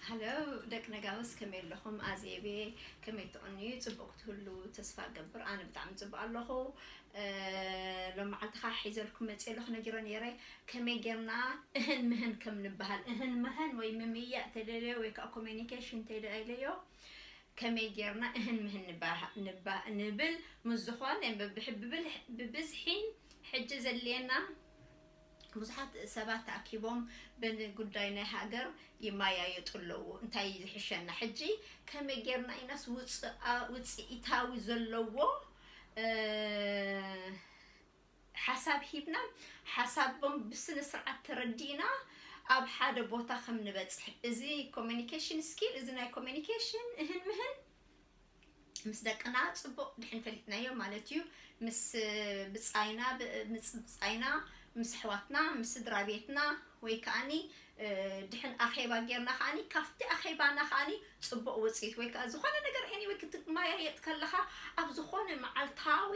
ሃሎ ደቂ ነጋውስ፣ ከመይ ኣለኹም? ኣዜብ እየ። ከመይ ትቕንዩ? ጽቡቕ ክትህሉ ተስፋ እገብር። ኣነ ብጣዕሚ ጽቡቕ ኣለኹ። እ፣ ሎም መዓልቲ ኸኣ ሒዘልኩም መጽየ ኣለኹ፣ ነጊረ ነይረ። ከመይ ጌርና እህን ምህን ከም ንበሃል፣ እህን ምህን ወይ ምምይያጥ ተደልዮ ወይ ከኣ ኮሚኒኬሽን ተደልዮ፣ ከመይ ጌርና እህን ምህን ንባህ-፣ ንባ-፣ ንብል ምስ ዝኾነ ብብሕ-፣ ብብል-፣ ብብዝሒ ሕጂ ዘድልየና ብዙሓት ሰባት ተኣኪቦም ብጉዳይ ናይ ሃገር ይመያየጡ ኣለዉ። እንታይ ዝሕሸና ሕጂ? ከመይ ጌርና ኢናስ ውፅኣ-፣ ውፅኢታዊ ዘለዎ፣ እ፣ ሓሳብ ሂብና፣ ሓሳቦም ብስነ ስርዓት ተረዲእና ኣብ ሓደ ቦታ ከም ንበፅሕ። እዚ ኮሚኒኬሽን ስኪል፣ እዚ ናይ ኮሚኒኬሽን እህን ምህን ምስ ደቅና ጽቡቕ ድሕን ፈሊጥናዮ ማለት እዩ። ምስ ብጻይና፣ ብ-፣ ምስ ብጻይና፣ ምስ ኣሕዋትና፣ ምስ ስድራ ቤትና፣ ወይ ከኣኒ፣ እ፣ ድሕን ኣኼባ ጌርና ከኣኒ፣ ካብቲ ኣኼባና ከኣኒ ጽቡቕ ውጽኢት ወይ ከኣ ዝኾነ ነገር፣ ኤኒወይ፣ ክትመያየጥ ከለኻ ኣብ ዝኾነ መዓልታዊ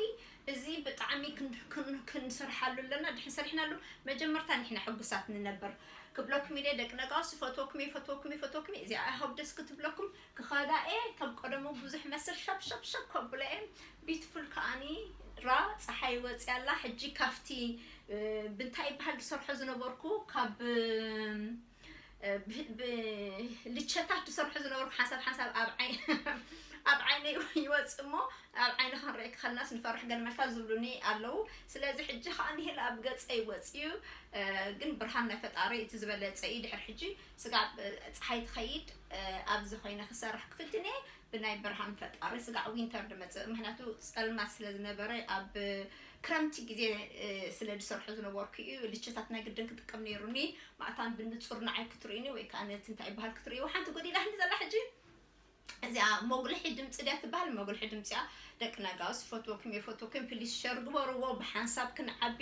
እዚ ብጣዕሚ ክን-፣ ክን-፣ ክንሰርሓሉ ኣለና። ድሕን ሰሪሕናሉ መጀመርታ ንሕና ሕጉሳት ንነብር። ክብለኩም ኢለ ደቂ ነጋውስ፣ ይፈትወኩም እየ፣ ይፈትወኩም እየ፣ ይፈትወኩም እየ። እዚኣ ሃብ ደስ ክትብለኩም ክኸዳ እየ። ከም ቀደሙ ብዙሕ መስል ሸብ ሸብ ሸብ ከብሎ እየ። ቢትፉል ከኣኒ ራ ጸሓይ ወጽያ ኣላ። ሕጂ ካብቲ፣ እ፣ ብንታይ ይበሃል ዝሰርሖ ዝነበርኩ ካብ፣ እ፣ ብ-፣ ብ-፣ ልቸታት ዝሰርሖ ዝነበርኩ ሓንሳብ ሓንሳብ ኣብ ዓይ-፣ ኣብ ዓይነይ ይወጽእ እሞ ኣብ ዓይኒ ክንርኢ ክኸልናስ ንፈርሕ ገለመልካ ዝብሉኒ ኣለዉ። ስለዚ ሕጂ ከኣ ንሄል ኣብ ገጸይ ወጽዩ፣ እ፣ ግን ብርሃን ናይ ፈጣሪ እቲ ዝበለጸ እዩ። ድሕሪ ሕጂ ስጋዕ፣ እ፣ ጸሓይ ትኸይድ፣ እ፣ ኣብዚ ኮይነ ክሰርሕ ክፍትን እየ። ብናይ ብርሃን ፈጣሪ ስጋዕ ዊንተር ድመጽእ፣ ምኽንያቱ ጸልማት ስለ ዝነበረ ኣብ ክረምቲ ግዜ፣ እ፣ ስለ ዝሰርሖ ዝነበርኩ እዩ። ልችታት ናይ ግድን ክጥቀም ነይሩኒ። ማእታን ብንጹር ንዓይ ክትርእዩኒ ወይ ከኣ ነቲ እንታይ ይበሃል ክትርእይዎ ሓንቲ ጎዲላትኒ ዘላ ሕጂ። እዚኣ መጉልሒ ድምጺ ድያ ትበሃል? መጉልሒ ድምጺ እያ። ደቂ ነጋውስ፣ ይፈትወኩም እየ፣ ይፈትወኩም። ፕሊስ ሸር ግበርዎ፣ ብሓንሳብ ክንዓቢ፣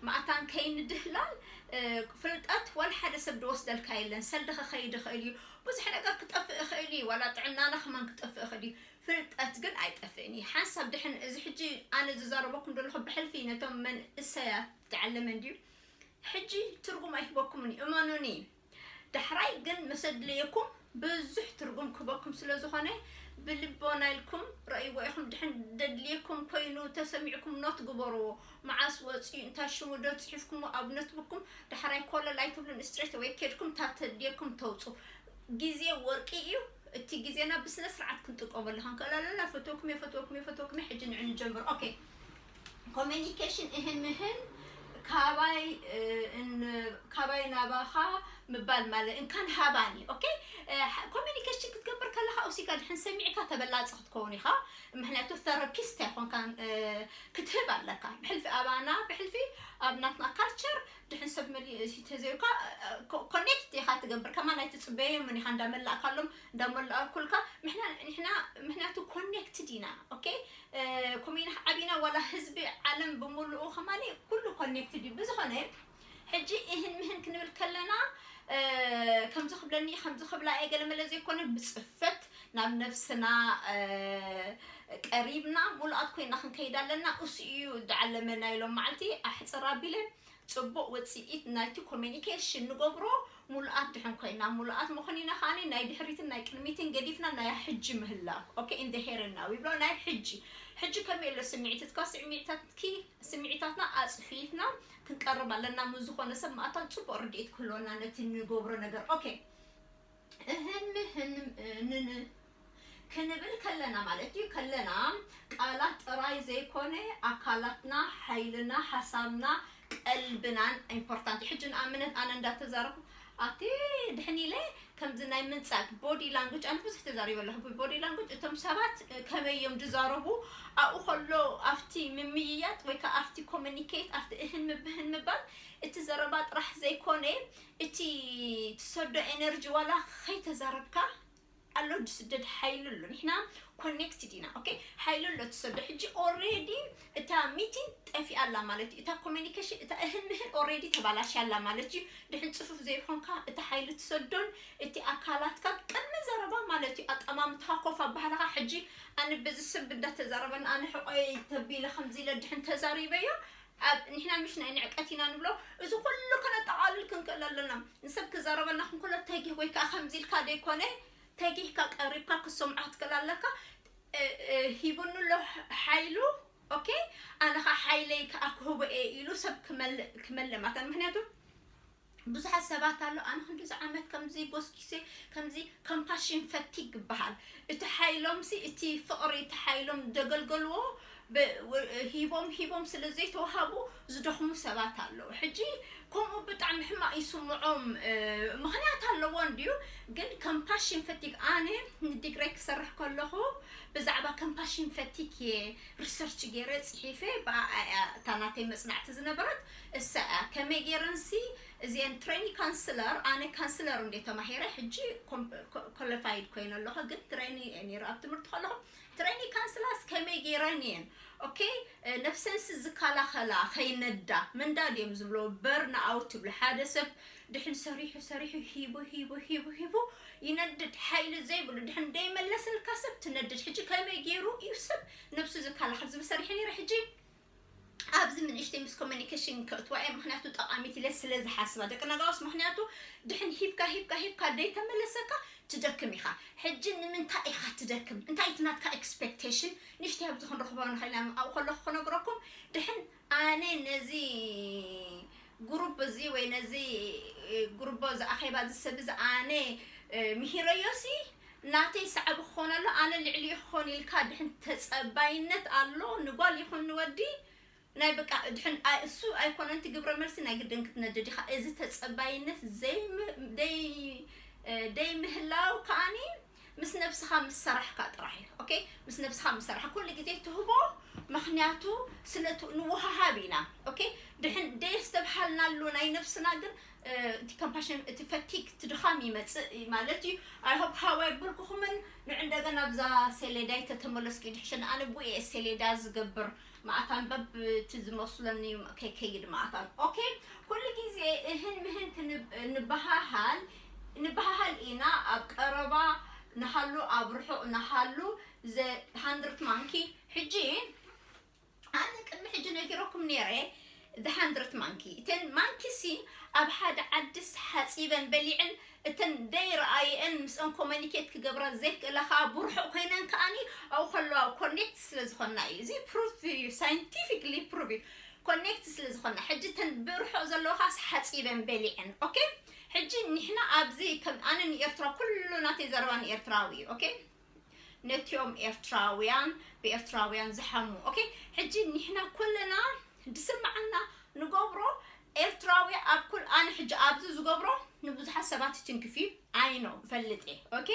ማእታን ከይንድህላል። እ፣ ፍልጠት ዋላ ሓደ ሰብ ዝወስደልካ የለን። ሰልዲ ክኸይድ ይኽእል እዩ፣ ብዙሕ ነገር ክጠፍእ ይኽእል እዩ፣ ዋላ ጥዕናና ከማን ክጠፍእ ይኽእል እዩ። ፍልጠት ግን ኣይጠፍእን እዩ። ሓንሳብ ድሕን እዚ ሕጂ ኣነ ዝዛረበኩም ዘለኹ ብሕልፊ ነቶም መንእሰያት ዝዓለመ እንድዩ። ሕጂ ትርጉም ኣይህበኩምን እዩ፣ እመኑኒ። ዳሕራይ ግን ምስ ኣድለየኩም ብዙሕ ትርጉም ክህበኩም ስለ ዝኾነ፣ ብልቦና ኢልኩም ረእይዎ ኢኹም። ድሕን ደድልየኩም ኮይኑ ተሰሚዕኩም ኖት ግበርዎ። መዓስ ወፂኡ፣ እንታይ ሽሙ ዶ ፅሒፍኩሞ ኣብ ኖትቡክኩም፣ ዳሕራይ ኮለል ኣይትብሉን፣ ስትሬት ወይ ኬድኩም እታ ተድልየኩም ተውፁ። ግዜ ወርቂ እዩ። እቲ ግዜና ብስነ ስርዓት ክንጥቀመሉ ክንክእል ኣለና። ፈትወኩም እየ፣ ፈትወኩም እየ፣ ፈትወኩም እየ። ሕጂ ንዑ ንጀምር። ኦኬ። ኮሚኒኬሽን እህን ምህን ካባይ፣ እ፣ እን-፣ ካባይ ናባኻ ምባል ማለት እንካን ሃባን እዩ። ኦኬ? እ፣ ሓ-፣ ኮሚኒኬሽን ክትገብር ከለኻ፣ ኡሲካ ድሕን ሰሚዕካ ተበላጺ ክትከውን ኢኻ። ምኽንያቱ፣ ቴራፒስት ኣይኮንካን፣ እ፣ ክትህብ ኣለካ። ብሕልፊ ኣባና፣ ብሕልፊ ኣብ ናትና ካልቸር፣ ድሕን ሰብ መሊ-፣ እዚ ተዘይብካ፣ እ፣ ኮ-፣ ኮኔክት ኢኻ ትገብር። ከማን ኣይትጽበዮምን ኢኻ፣ እንዳመላእካሎም፣ እንዳመላእኩልካ። ምሕና-፣ ንሕና፣ ምኽንያቱ፣ ኮኔክትድ ኢና። ኦኬ? እ፣ ኮሚና ዓቢና ዋላ ህዝቢ ዓለም ብምሉኡ ከማኒ ኩሉ ኮኔክትድ እዩ። ብዝኾነ፣ ሕጂ እህን ምህን ክንብል ከለና፣ እ፣ ከምዚ ክብለኒ፣ ከምዚ ክብላ እየ ገለ መለ ዘይኮነ፣ ብጽፈት ናብ ነብስና፣ እ፣ ቀሪብና፣ ሙሉኣት ኮይና ክንከይድ ኣለና። እሱ እዩ ዝዓለመና ኢሎም መዓልቲ ኣሕጽር ኣቢለ ጽቡቕ ውጽኢት ናይቲ ኮሚኒኬሽን ንገብሮ ሙሉኣት ድሕን ኮይና፣ ሙሉኣት መኾኒና ከኣኒ ናይ ድሕሪትን ናይ ቅድሚትን ገዲፍና ናይ ሕጂ ምህላው። ኦኬ፣ in the here and now ይብሎ፣ ናይ ሕጂ። ሕጂ ከመይ ኣሎ ስምዒትትካ፣ ስምዒታትኪ፣ ስምዒታትና ኣጽፊፍና ክንቀርብ ኣለና። ምስ ዝኾነ ሰብ ማእታን ጽቡቕ ርድኢት ክህልወና ነቲ ንገብሮ ነገር። ኦኬ፣ እህን ምህን፣ እ፣ ንን ክንብል ከለና ማለት እዩ። ከለና ቃላት ጥራይ ዘይኮነ ኣካላትና፣ ሓይልና፣ ሓሳብና፣ ቀልብናን ኢምፖርታንት እዩ። ሕጂ ንኣብነት ኣነ እንዳተዛረብኩ ኣቲ ድሕን ኢለ ከምዚ ናይ ምንጻግ ቦዲ ላንጉጅ፣ ኣነ ብዙሕ ተዛሪበ ኣለኹ። ቦዲ ላንጉጅ እቶም ሰባት፣ እ፣ ከመይ እዮም ዝዛረቡ፣ ኣብኡ ከሎ ኣብቲ ምምይያጥ ወይ ከኣ ኣብቲ ኮሚኒኬት፣ ኣብቲ እህን ምብህን ምባል እቲ ዘረባ ጥራሕ ዘይኮነ እቲ ትሰዶ ኤነርጂ ዋላ ከይተዛረብካ ኣሎ ዝስደድ ሓይሊ ኣሎ። ንሕና ኮኔክትድ ኢና። ኦኬ፣ ሓይሊ ኣሎ ትሰዶ። ሕጂ ኦሬዲ እታ ሚቲንግ ጠፊኣ ኣላ ማለት እዩ። እታ ኮሚኒኬሽን፣ እታ እህን ምህን ኦሬዲ ተባላሽያ ኣላ ማለት እዩ። ድሕን ጽፉፍ ዘይኮንካ እቲ ሓይሊ ትሰዶን እቲ ኣካላትካ ቅድሚ ዘረባ ማለት እዩ። ኣጠማምትኻ ኮፍ ኣባህላኻ ሕጂ ኣነ በዚ ሰብ እንዳተዛረበን ኣነ ሕቆይ ተቢለ ከምዚ ኢለ ድሕን ተዛሪበዮ ኣብ ንሕና ምሽ ናይ ንዕቀት ኢና ንብሎ። እዚ ኩሉ ከነጠቓልል ክንክእል ኣለና። ንሰብ ክዛረበና ክንክሎ ተጊህ ወይ ከዓ ከምዚ ኢልካ ደይኮነ፣ ተጊህካ ቀሪብካ ክትሰምዖ ክትክእል ኣለካ። እ፣ እ፣ ሂቡኒ ኣሎ ሓይሉ፣ ኦኬ፣ ኣነ ከዓ ሓይለይ ከዓ ክህቦ እየ ኢሉ ሰብ ክመልእ፣ ክመልእ ማለት። ምክንያቱ ብዙሓት ሰባት ኣሎ፣ ኣነ ክንዲዚ ዓመት ከምዚ ጎስጊሰ፣ ከምዚ፣ ኮምፓሽን ፈቲግ ይበሃል። እቲ ሓይሎም ሲ፣ እቲ ፍቕሪ፣ እቲ ሓይሎም ዘገልገልዎ ብ-፣ ው-፣ ሂቦም፣ ሂቦም ስለ ዘይተዋሃቡ ዝደኽሙ ሰባት ኣለዉ። ሕጂ ከምኡ ብጣዕሚ ሕማቕ ይስምዖም፣ እ፣ ምኽንያት ኣለዎ እንድዩ፣ ግን ኮምፓሽን ፈቲግ፣ ኣነ ንዲግረይ ክሰርሕ ከለኹ ብዛዕባ ኮምፓሽን ፈቲግ እየ ሪሰርች ገይረ ጽሒፈ፣ ብኣኣ እያ እታ ናተይ መጽናዕቲ ዝነበረት፣ እሳ እያ። ከመይ ገይረንሲ እዚአን ትሬኒ ካንስለር፣ ኣነ ካንስለር እንደ ተማሂረ፣ ሕጂ ኮም-፣ ኮ-፣ ኮለፋይድ ኮይነ ኣለኹ፣ ግን ትሬኒ እየ ነይረ ኣብ ትምህርቲ ከለኹ። ትሬኒ ካንስላስ ከመይ ገይረን እየን፣ ኦኬ፣ እ፣ ነብሰንሲ ዝከላኸላ፣ ከይነዳ፣ ምንዳድ እዮም ዝብሎ፣ በርን ኣውት ትብሎ። ሓደ ሰብ ድሕን ሰሪሑ፣ ሰሪሑ፣ ሂቡ፣ ሂቡ፣ ሂቡ፣ ሂቡ፣ ይነድድ፣ ሓይሊ ዘይብሉ፣ ድሕን ደይመለስልካ ሰብ ትነድድ። ሕጂ ከመይ ገይሩ እዩ ሰብ ነብሱ ዝከላኸል ዝብል ሰሪሐ ነይረ። ሕጂ ኣብዚ ንእሽተይ ምስ ኮሚኒኬሽን ከእትዋ እየ፣ ምክንያቱ ጠቓሚት ኢለ ስለ ዝሓስባ። ደቂ ነጋውስ፣ ምክንያቱ ድሕን ሂብካ፣ ሂብካ፣ ሂብካ ደይተመለሰካ ትደክም ኢኻ። ሕጂ ንምንታይ ኢኻ ትደክም? እንታይ እቲ ናትካ ኤክስፔክቴሽን? ንእሽተይ ኣብዚ ክንረኽቦ ንኽእል ኢና። ኣብኡ ከለኹ ክነግረኩም፣ ድሕን ኣነ ነዚ ግሩፕ እዚ ወይ ነዚ፣ እ፣ ግሩቦ እዚ ኣኼባ እዚ ሰብ እዚ ኣነ፣ እ፣ ምሂረዮሲ ናተይ ሰዓቢ ክኾን ኣሎ፣ ኣነ ልዕሊኡ ክኾን ኢልካ ድሕን ተጸባይነት ኣሎ፣ ንጓል ይኹን ንወዲ፣ ናይ በቃ ድሕን፣ ኣይ፣ እሱ ኣይኮነን እቲ ግብረ መልሲ፣ ናይ ግድን ክትነድድ ኢኻ። እዚ ተጸባይነት ዘይም-፣ ደይ-፣ እ፣ ደይምህላው ከኣኒ ምስ ነብስኻ ምስ ሰራሕካ ጥራሕ እዩ። ኦኬ? ምስ ነብስኻ ምስ ሰራሕካ ኩሉ ግዜ ትህቦ፣ ምኽንያቱ ስለ ት-፣ ንወሃሃብ ኢና። ኦኬ? ድሕን ደየስተብሃልናሉ ናይ ነብስና ግን፣ እ፣ እቲ ኮምፓሽን፣ እቲ ፈቲግ፣ እቲ ድኻም ይመጽእ ማለት እዩ። ኣይ ሆፕ ሃዋይ ብልኩኹምን ንዕ እንደገና ኣብዛ ሴሌዳይ ተተመለስኩ ድሕሽን ኣነ ብኡ እየ ሴሌዳ ዝገብር። መኣታን በብ እቲ ዝመስለኒ ከይከይድ መኣታን። ኦኬ፣ ኩሉ ግዜ እህን ምህን ክንብ-፣ ንበሃሃል፣ ንበሃሃል ኢና። ኣብ ቀረባ ንሃሉ፣ ኣብ ርሑቕ ንሃሉ፣ ዘ ሃንድርት ማንኪ። ሕጂ ኣነ ቅድሚ ሕጂ ነጊረኩም ነይረ፣ ዘ ሃንድርት ማንኪ። እተን ማንኪ ሲ ኣብ ሓደ ዓድስ ሓጺበን በሊዕን እተን ደይረኣየን ምስአን ኮሙኒኬት ክገብራ ዘይክእላ ከኣ ብርሑቕ ኮይነን ከኣኒ ኣብኡ ከለዋ ኮኔክት ስለ ዝኾና እዩ። እዚ ፕሩፍ እዩ፣ ሳይንቲፊክሊ ፕሩፍ እዩ። ኮኔክት ስለ ዝኾና፣ ሕጂ እተን ብርሑቕ ዘለዋ ከኣስ ሓጺበን በሊዐን። ኦኬ? ሕጂ ንሕና ኣብዚ ከም ኣነ ንኤርትራ፣ ኩሉ ናተይ ዘረባ ንኤርትራዊ እዩ። ኦኬ? ነቲኦም ኤርትራውያን ብኤርትራውያን ዝሓሙ። ኦኬ? ሕጂ ንሕና ኩልና ዝስምዓና ንገብሮ ኤርትራዊ ኣብ ኩል-፣ ኣነ ሕጂ ኣብዚ ዝገብሮ ንብዙሓት ሰባት ይትንክፍ እዩ። ኣይ ኖ፣ እፈልጥ እየ። ኦኬ?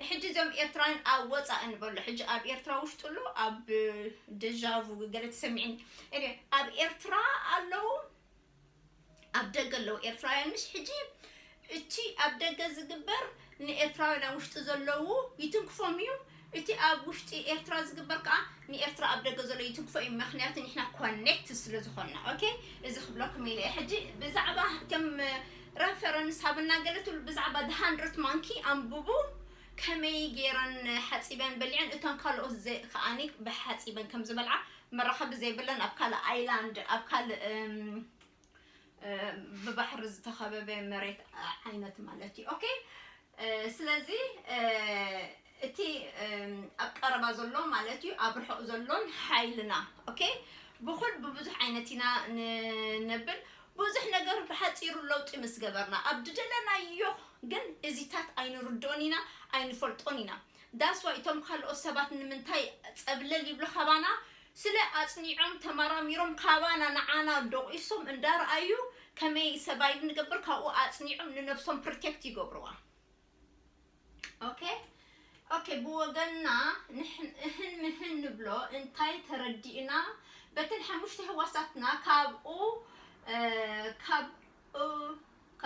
ሕጂ እዞም ኤርትራውያን ኣብ ወጻኢ ንበሎ፣ ሕጂ ኣብ ኤርትራ ውሽጢ ኣሎ፣ ኣብ ደጃ ቩ ገለ ተሰሚዕኒ። ኤኒ፣ ኣብ ኤርትራ ኣለዉ፣ ኣብ ደገ ኣለዉ ኤርትራውያን፣ ምሽ? ሕጂ እቲ ኣብ ደገ ዝግበር ንኤርትራውያን ኣብ ውሽጢ ዘለዉ ይትንክፎም እዩ። እቲ ኣብ ውሽጢ ኤርትራ ዝግበር ከኣ ንኤርትራ ኣብ ደገ ዘሎ ይትንክፎ እዩ። ምኽንያቱ ንሕና ኮኔክት ስለ ዝኾንና። ኦኬ? እዚ ክብለኩም ኢለ እየ። ሕጂ ብዛዕባ ከም ረፈረንስ ሃብና ገለ ትብሉ፣ ብዛዕባ ዘ ሃንድርት ማንኪ ኣንብቡ። ከመይ ገይረን ሓጺበን በሊዐን፣ እተን ካልኦት ዘ-፣ ከኣኒ ብሓጺበን ከም ዝበልዓ መራኸቢ ዘይብለን ኣብ ካልእ ኣይላንድ፣ ኣብ ካልእ፣ እም፣ እ፣ ብባሕሪ ዝተኸበበ መሬት ዓይነት ማለት እዩ። ኦኬ? እ፣ ስለዚ፣ እ፣ እቲ፣ እም፣ ኣብ ቀረባ ዘሎ ማለት እዩ፣ ኣብ ርሑቕ ዘሎን ሓይልና። ኦኬ? ብኹል ብብዙሕ ዓይነት ኢና ንነብል። ብዙሕ ነገር ብሓጺሩ ለውጢ ምስ ገበርና፣ ኣብ ዝደለናዮ ግን እዚታት ኣይንርድኦን ኢና፣ ኣይንፈልጦን ኢና። ዳስ ዋይ እቶም ካልኦት ሰባት ንምንታይ ጸብለል ይብሉ ካባና? ስለ ኣጽኒዖም ተመራሚሮም ካባና ንዓና ደቂሶም እንዳረኣዩ ከመይ ሰባይቭ ንገብር ካብኡ ኣጽኒዖም ንነብሶም ፕሮቴክት ይገብርዋ። ኦኬ? ኦኬ፣ ብወገንና ንሕን እህን ምህን ንብሎ እንታይ ተረዲእና? በተን ሓሙሽተ ህዋሳትና ካብኡ፣ እ፣ ካብኡ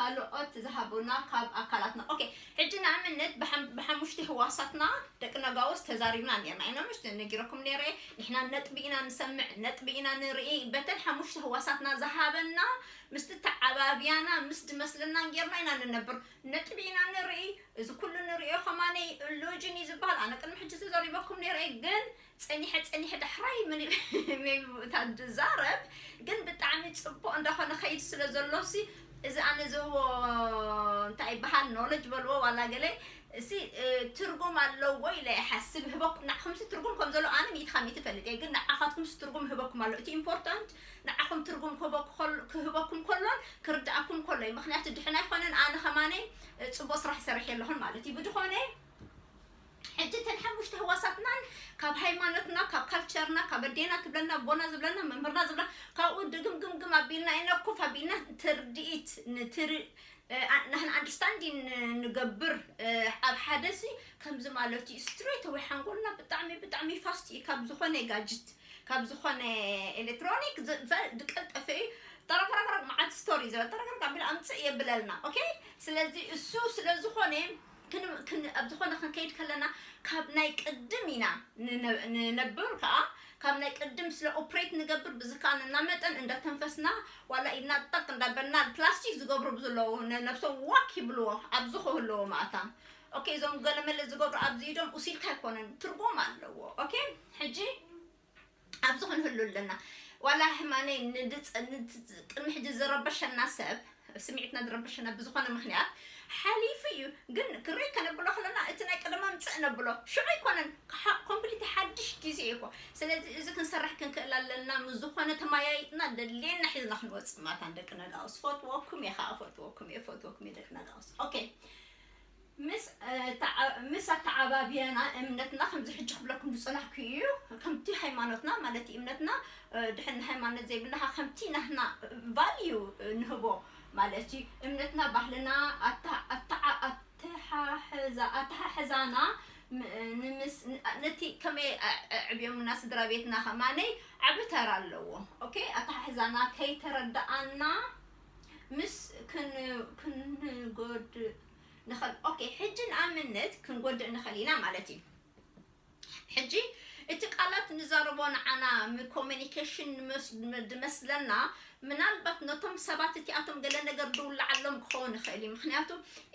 ካልኦት ዝሃቡና ካብ ኣካላትና። ኦኬ፣ ሕጂ ንኣብነት ብሓም-፣ ብሓሙሽተ ህዋሳትና ደቂ ነጋውስ ተዛሪብና ነርና ኢና። ምሽ ነጊረኩም ነረ፣ ንሕና ነጥቢ ኢና ንሰምዕ፣ ነጥቢ ኢና ንርኢ። በተን ሓሙሽተ ህዋሳትና ዝሃበና ምስ ተዓባብያና ምስ ድመስለና ጌርና ኢና ንነብር። ነጥቢ ኢና ንርኢ። እዚ ኩሉ ንሪኦ ከማነይ ኢሉዥን እዩ ዝበሃል። ኣነ ቅድሚ ሕጂ ተዛሪበኩም ነረ፣ ግን ጸኒሐ ጸኒሐ ዳሕራይ ምን ሜቢ እታ ዝዛረብ ግን ብጣዕሚ ጽቡቕ እንዳኾነ ኸይድ ስለ ዘሎ ሲ፣ እዚ ኣነ ዝህቦ እንታይ ይበሃል፣ ኖለጅ በልዎ ዋላ ገለ፣ እሲ ትርጉም ኣለዎ ኢለ ይሓስብ። ህበኩም ንዓኹምሲ ትርጉም ከም ዘሎ ኣነ ሚእቲ ካብ ሚእቲ እፈልጥ እየ፣ ግን ንዓኻትኩምሲ ትርጉም ህበኩም ኣሎ። እቲ ኢምፖርታንት ንዓኹም ትርጉም ክህበኩ ከል-፣ ክህበኩም ከሎን ክርድኣኩም ከሎ እዩ። ምኽንያቱ ድሕና ኣይኮነን ኣነ ከማነይ ጽቡቕ ስራሕ ይሰርሕ የለኹን ማለት እዩ። ብዝኾነ ሕጂ እተን ሓሙሽተ ህዋሳትናን ካብ ሃይማኖትና፣ ካብ ካልቸርና፣ ካብ ኣዴና ትብለና፣ ኣቦና ዝብለና፣ መምህርና ዝብለና፣ ካብኡ ድግምግምግም ኣቢልና ኢና ኮፍ ኣቢልና ትርድኢት ንትር-፣ እ፣ ኣ-፣ ናህና ኣንደርስታንዲን ንገብር፣ እ፣ ኣብ ሓደ ሲ ከምዚ ማለት እዩ። ስትሬት ወይ ሓንጎልና ብጣዕሚ፣ ብጣዕሚ ፋስት እዩ ካብ ዝኾነ ጋጅት፣ ካብ ዝኾነ ኤሌክትሮኒክ ዝ-፣ ፈ-፣ ዝቀልጠፈ እዩ። ጠረቅረቅረቅ መዓት ስቶሪ ዝበል ጠረቅረቅ ኣቢሉ ኣምፅእ የብለልና። ኦኬ፣ ስለዚ እሱ ስለ ዝኾነ ክን-፣ ክን-፣ ኣብ ዝኾነ ክንከይድ ከለና ካብ ናይ ቅድም ኢና ንነ-፣ ንነብር ከዓ ካብ ናይ ቅድም ስለ ኦፕሬት ንገብር ብዝከኣለና መጠን እንዳተንፈስና ዋላ ኢድና ጠቅ እንዳበልና ፕላስቲክ ዝገብሩ ብዝለዉ ነ-፣ ነብሶም ዋክ ይብልዎ ኣብዚ ክህልዎ ማእታ። ኦኬ፣ እዞም ገለመለ ዝገብሩ ኣብዚ ኢዶም ኡሲልካ ኣይኮነን፣ ትርጉም ኣለዎ። ኦኬ፣ ሕጂ ኣብዚ ክንህሉ ኣለና። ዋላ ህማነይ ንድጽ-፣ ንድ-፣ ቅድሚ ሕጂ ዝረበሸና ሰብ፣ ስምዒትና ዝረበሸና ብዝኾነ ምኽንያት ሓሊፉ እዩ። ግን ክርኢ ከነብሎ ከለና እቲ ናይ ቀደም ኣምጽእ ነብሎ። ሽዑ ኣይኮነን፣ ሓ-፣ ኮምፕሊት ሓድሽ ግዜ እዩ እኮ። ስለዚ እዚ ክንሰርሕ ክንክእል ኣለና። ምስ ዝኾነ ተማያይጥና ደልየና ሒዝና ክንወጽእ ማታን ደቂ ነጋውስ። ፈትወኩም እየ ኸኣ፣ ፈትወኩም እየ፣ ፈትወኩም እየ ደቂ ነጋውስ። ኦኬ። ምስ፣ እ፣ ተዓ-፣ ምስ ኣተዓባብያና እምነትና ከምዚ ሕጂ ክብለኩም ዝጸናሕኩ እዩ። ከምቲ ሃይማኖትና ማለት እዩ እምነትና፣ እ፣ ድሕን ሃይማኖት ዘይብልና ከምቲ ናህና ቫልዩ፣ እ፣ ንህቦ ማለት እዩ። እምነትና፣ ባህልና፣ ኣታ-፣ ኣተዓ-፣ ኣተሓሕዛ-፣ ኣተሓሕዛና፣ ም-፣ እ፣ ንምስ-፣ ን-፣ ነቲ ከመይ ኣ-፣ ኣዕብዮምና ስድራ ቤትና ከማነይ ዓቢ ተራ ኣለዎ። ኦኬ፣ ኣተሓሕዛና ከይተረድኣና ምስ ክን-፣ ክንጎድ ንኸል-፣ ኦኬ፣ ሕጂ ንኣብነት ክንጎድእ ንኸል ኢና ማለት እዩ። ሕጂ እቲ ቃላት ንዛረቦ ንዓና ም-፣ ኮሚኒኬሽን ንመስ-፣ ም-፣ ድመስለና፣ ምናልባት ነቶም ሰባት እቲኣቶም ገለ ነገር ድውልዓሎም ክኸውን ይኽእል እዩ። ምኽንያቱ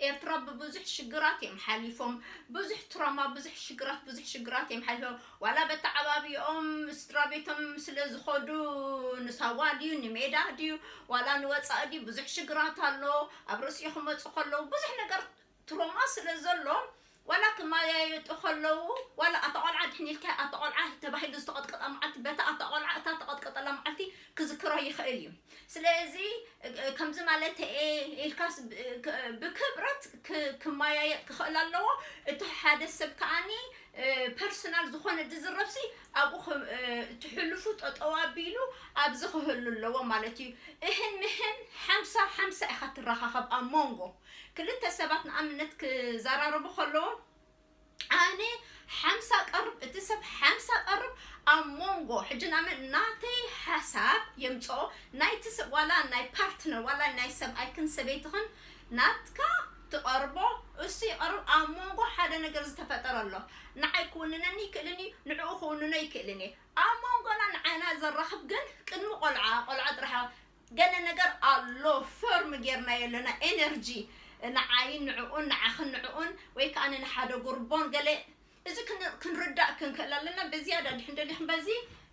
ኤርትራ ብብዙሕ ሽግራት እዮም ሓሊፎም፣ ብዙሕ ትራማ፣ ብዙሕ ሽግራት፣ ብዙሕ ሽግራት እዮም ሓሊፎም። ዋላ በተዓባቢኦም ስድራ ቤቶም ስለ ዝኸዱ ንሳዋ ድዩ ንሜዳ ድዩ ዋላ ንወጻኢ ድዩ ብዙሕ ሽግራት ኣሎ። ኣብ ርእሲኡ ክመጹ ከለዉ ብዙሕ ነገር ትሮማ ስለ ዘሎ ዋላ ክመያየጡ ከለዉ ዋላ ኣታ ቆልዓ ድሕን ኢልካ ኣታ ቆልዓ ተባሂሉ ዝተቐጥቀጠ መዓልቲ በታ ኣታ ቆልዓ እታ ተቐጥቀጠላ መዓልቲ ክዝክሮ ይኽእል እዩ። ስለዚ እ-፣ ከምዚ ማለት እየ ኢልካስ ብ-፣ ክ-፣ ብክብረት ክ-፣ ክመያየጥ ክኽእል ኣለዎ። እቲ ሓደ ሰብ ከዓኒ እ፣ ፐርሰናል ዝኾነ ድዝረብሲ ኣብኡ ኸ-፣ እ፣ ትሕልፉ ጠጠው ኣቢሉ ኣብዚ ክህሉ ኣለዎ ማለት እዩ። እህን ምህን ሓምሳ ሓምሳ ኢኻ ትረኻኸብ ኣብ መንጎ ክልተ ሰባት ንኣብነት ክዘራረቡ ከለዉ ኣነ ሓምሳ ቀርብ እቲ ሰብ ሓምሳ ቀርብ ኣብ መንጎ ሕጂ ንኣብነት ናተይ ሓሳብ የምፅኦ ናይቲ ሰብ ዋላ ናይ ፓርትነር ዋላ ናይ ሰብኣይክን ሰበይትኽን ናትካ ትቐርቦ እሱ ይቐርብ ኣብ መንጎ ሓደ ነገር ዝተፈጠረ ኣሎ ንዓይ ክውንነኒ ይክእልን እዩ ንዕኡ ክውንኖ ይክእልን እዩ ኣብ መንጎና ንዓይና ዘራኽብ ግን ቅድሚ ቆልዓ ቆልዓ ጥራሕ ገለ ነገር ኣሎ ፈርም ጌርናዮ ኣለና ኤነርጂ ንዓይን ንዕኡን ንዓኽን ንዕኡን ወይ ከዓ ንሓደ ጉርቦን ገለ እዚ ክን- ክንርዳእ ክንክእል ኣለና ብዝያዳ ድሕን ደሊኹም በዚ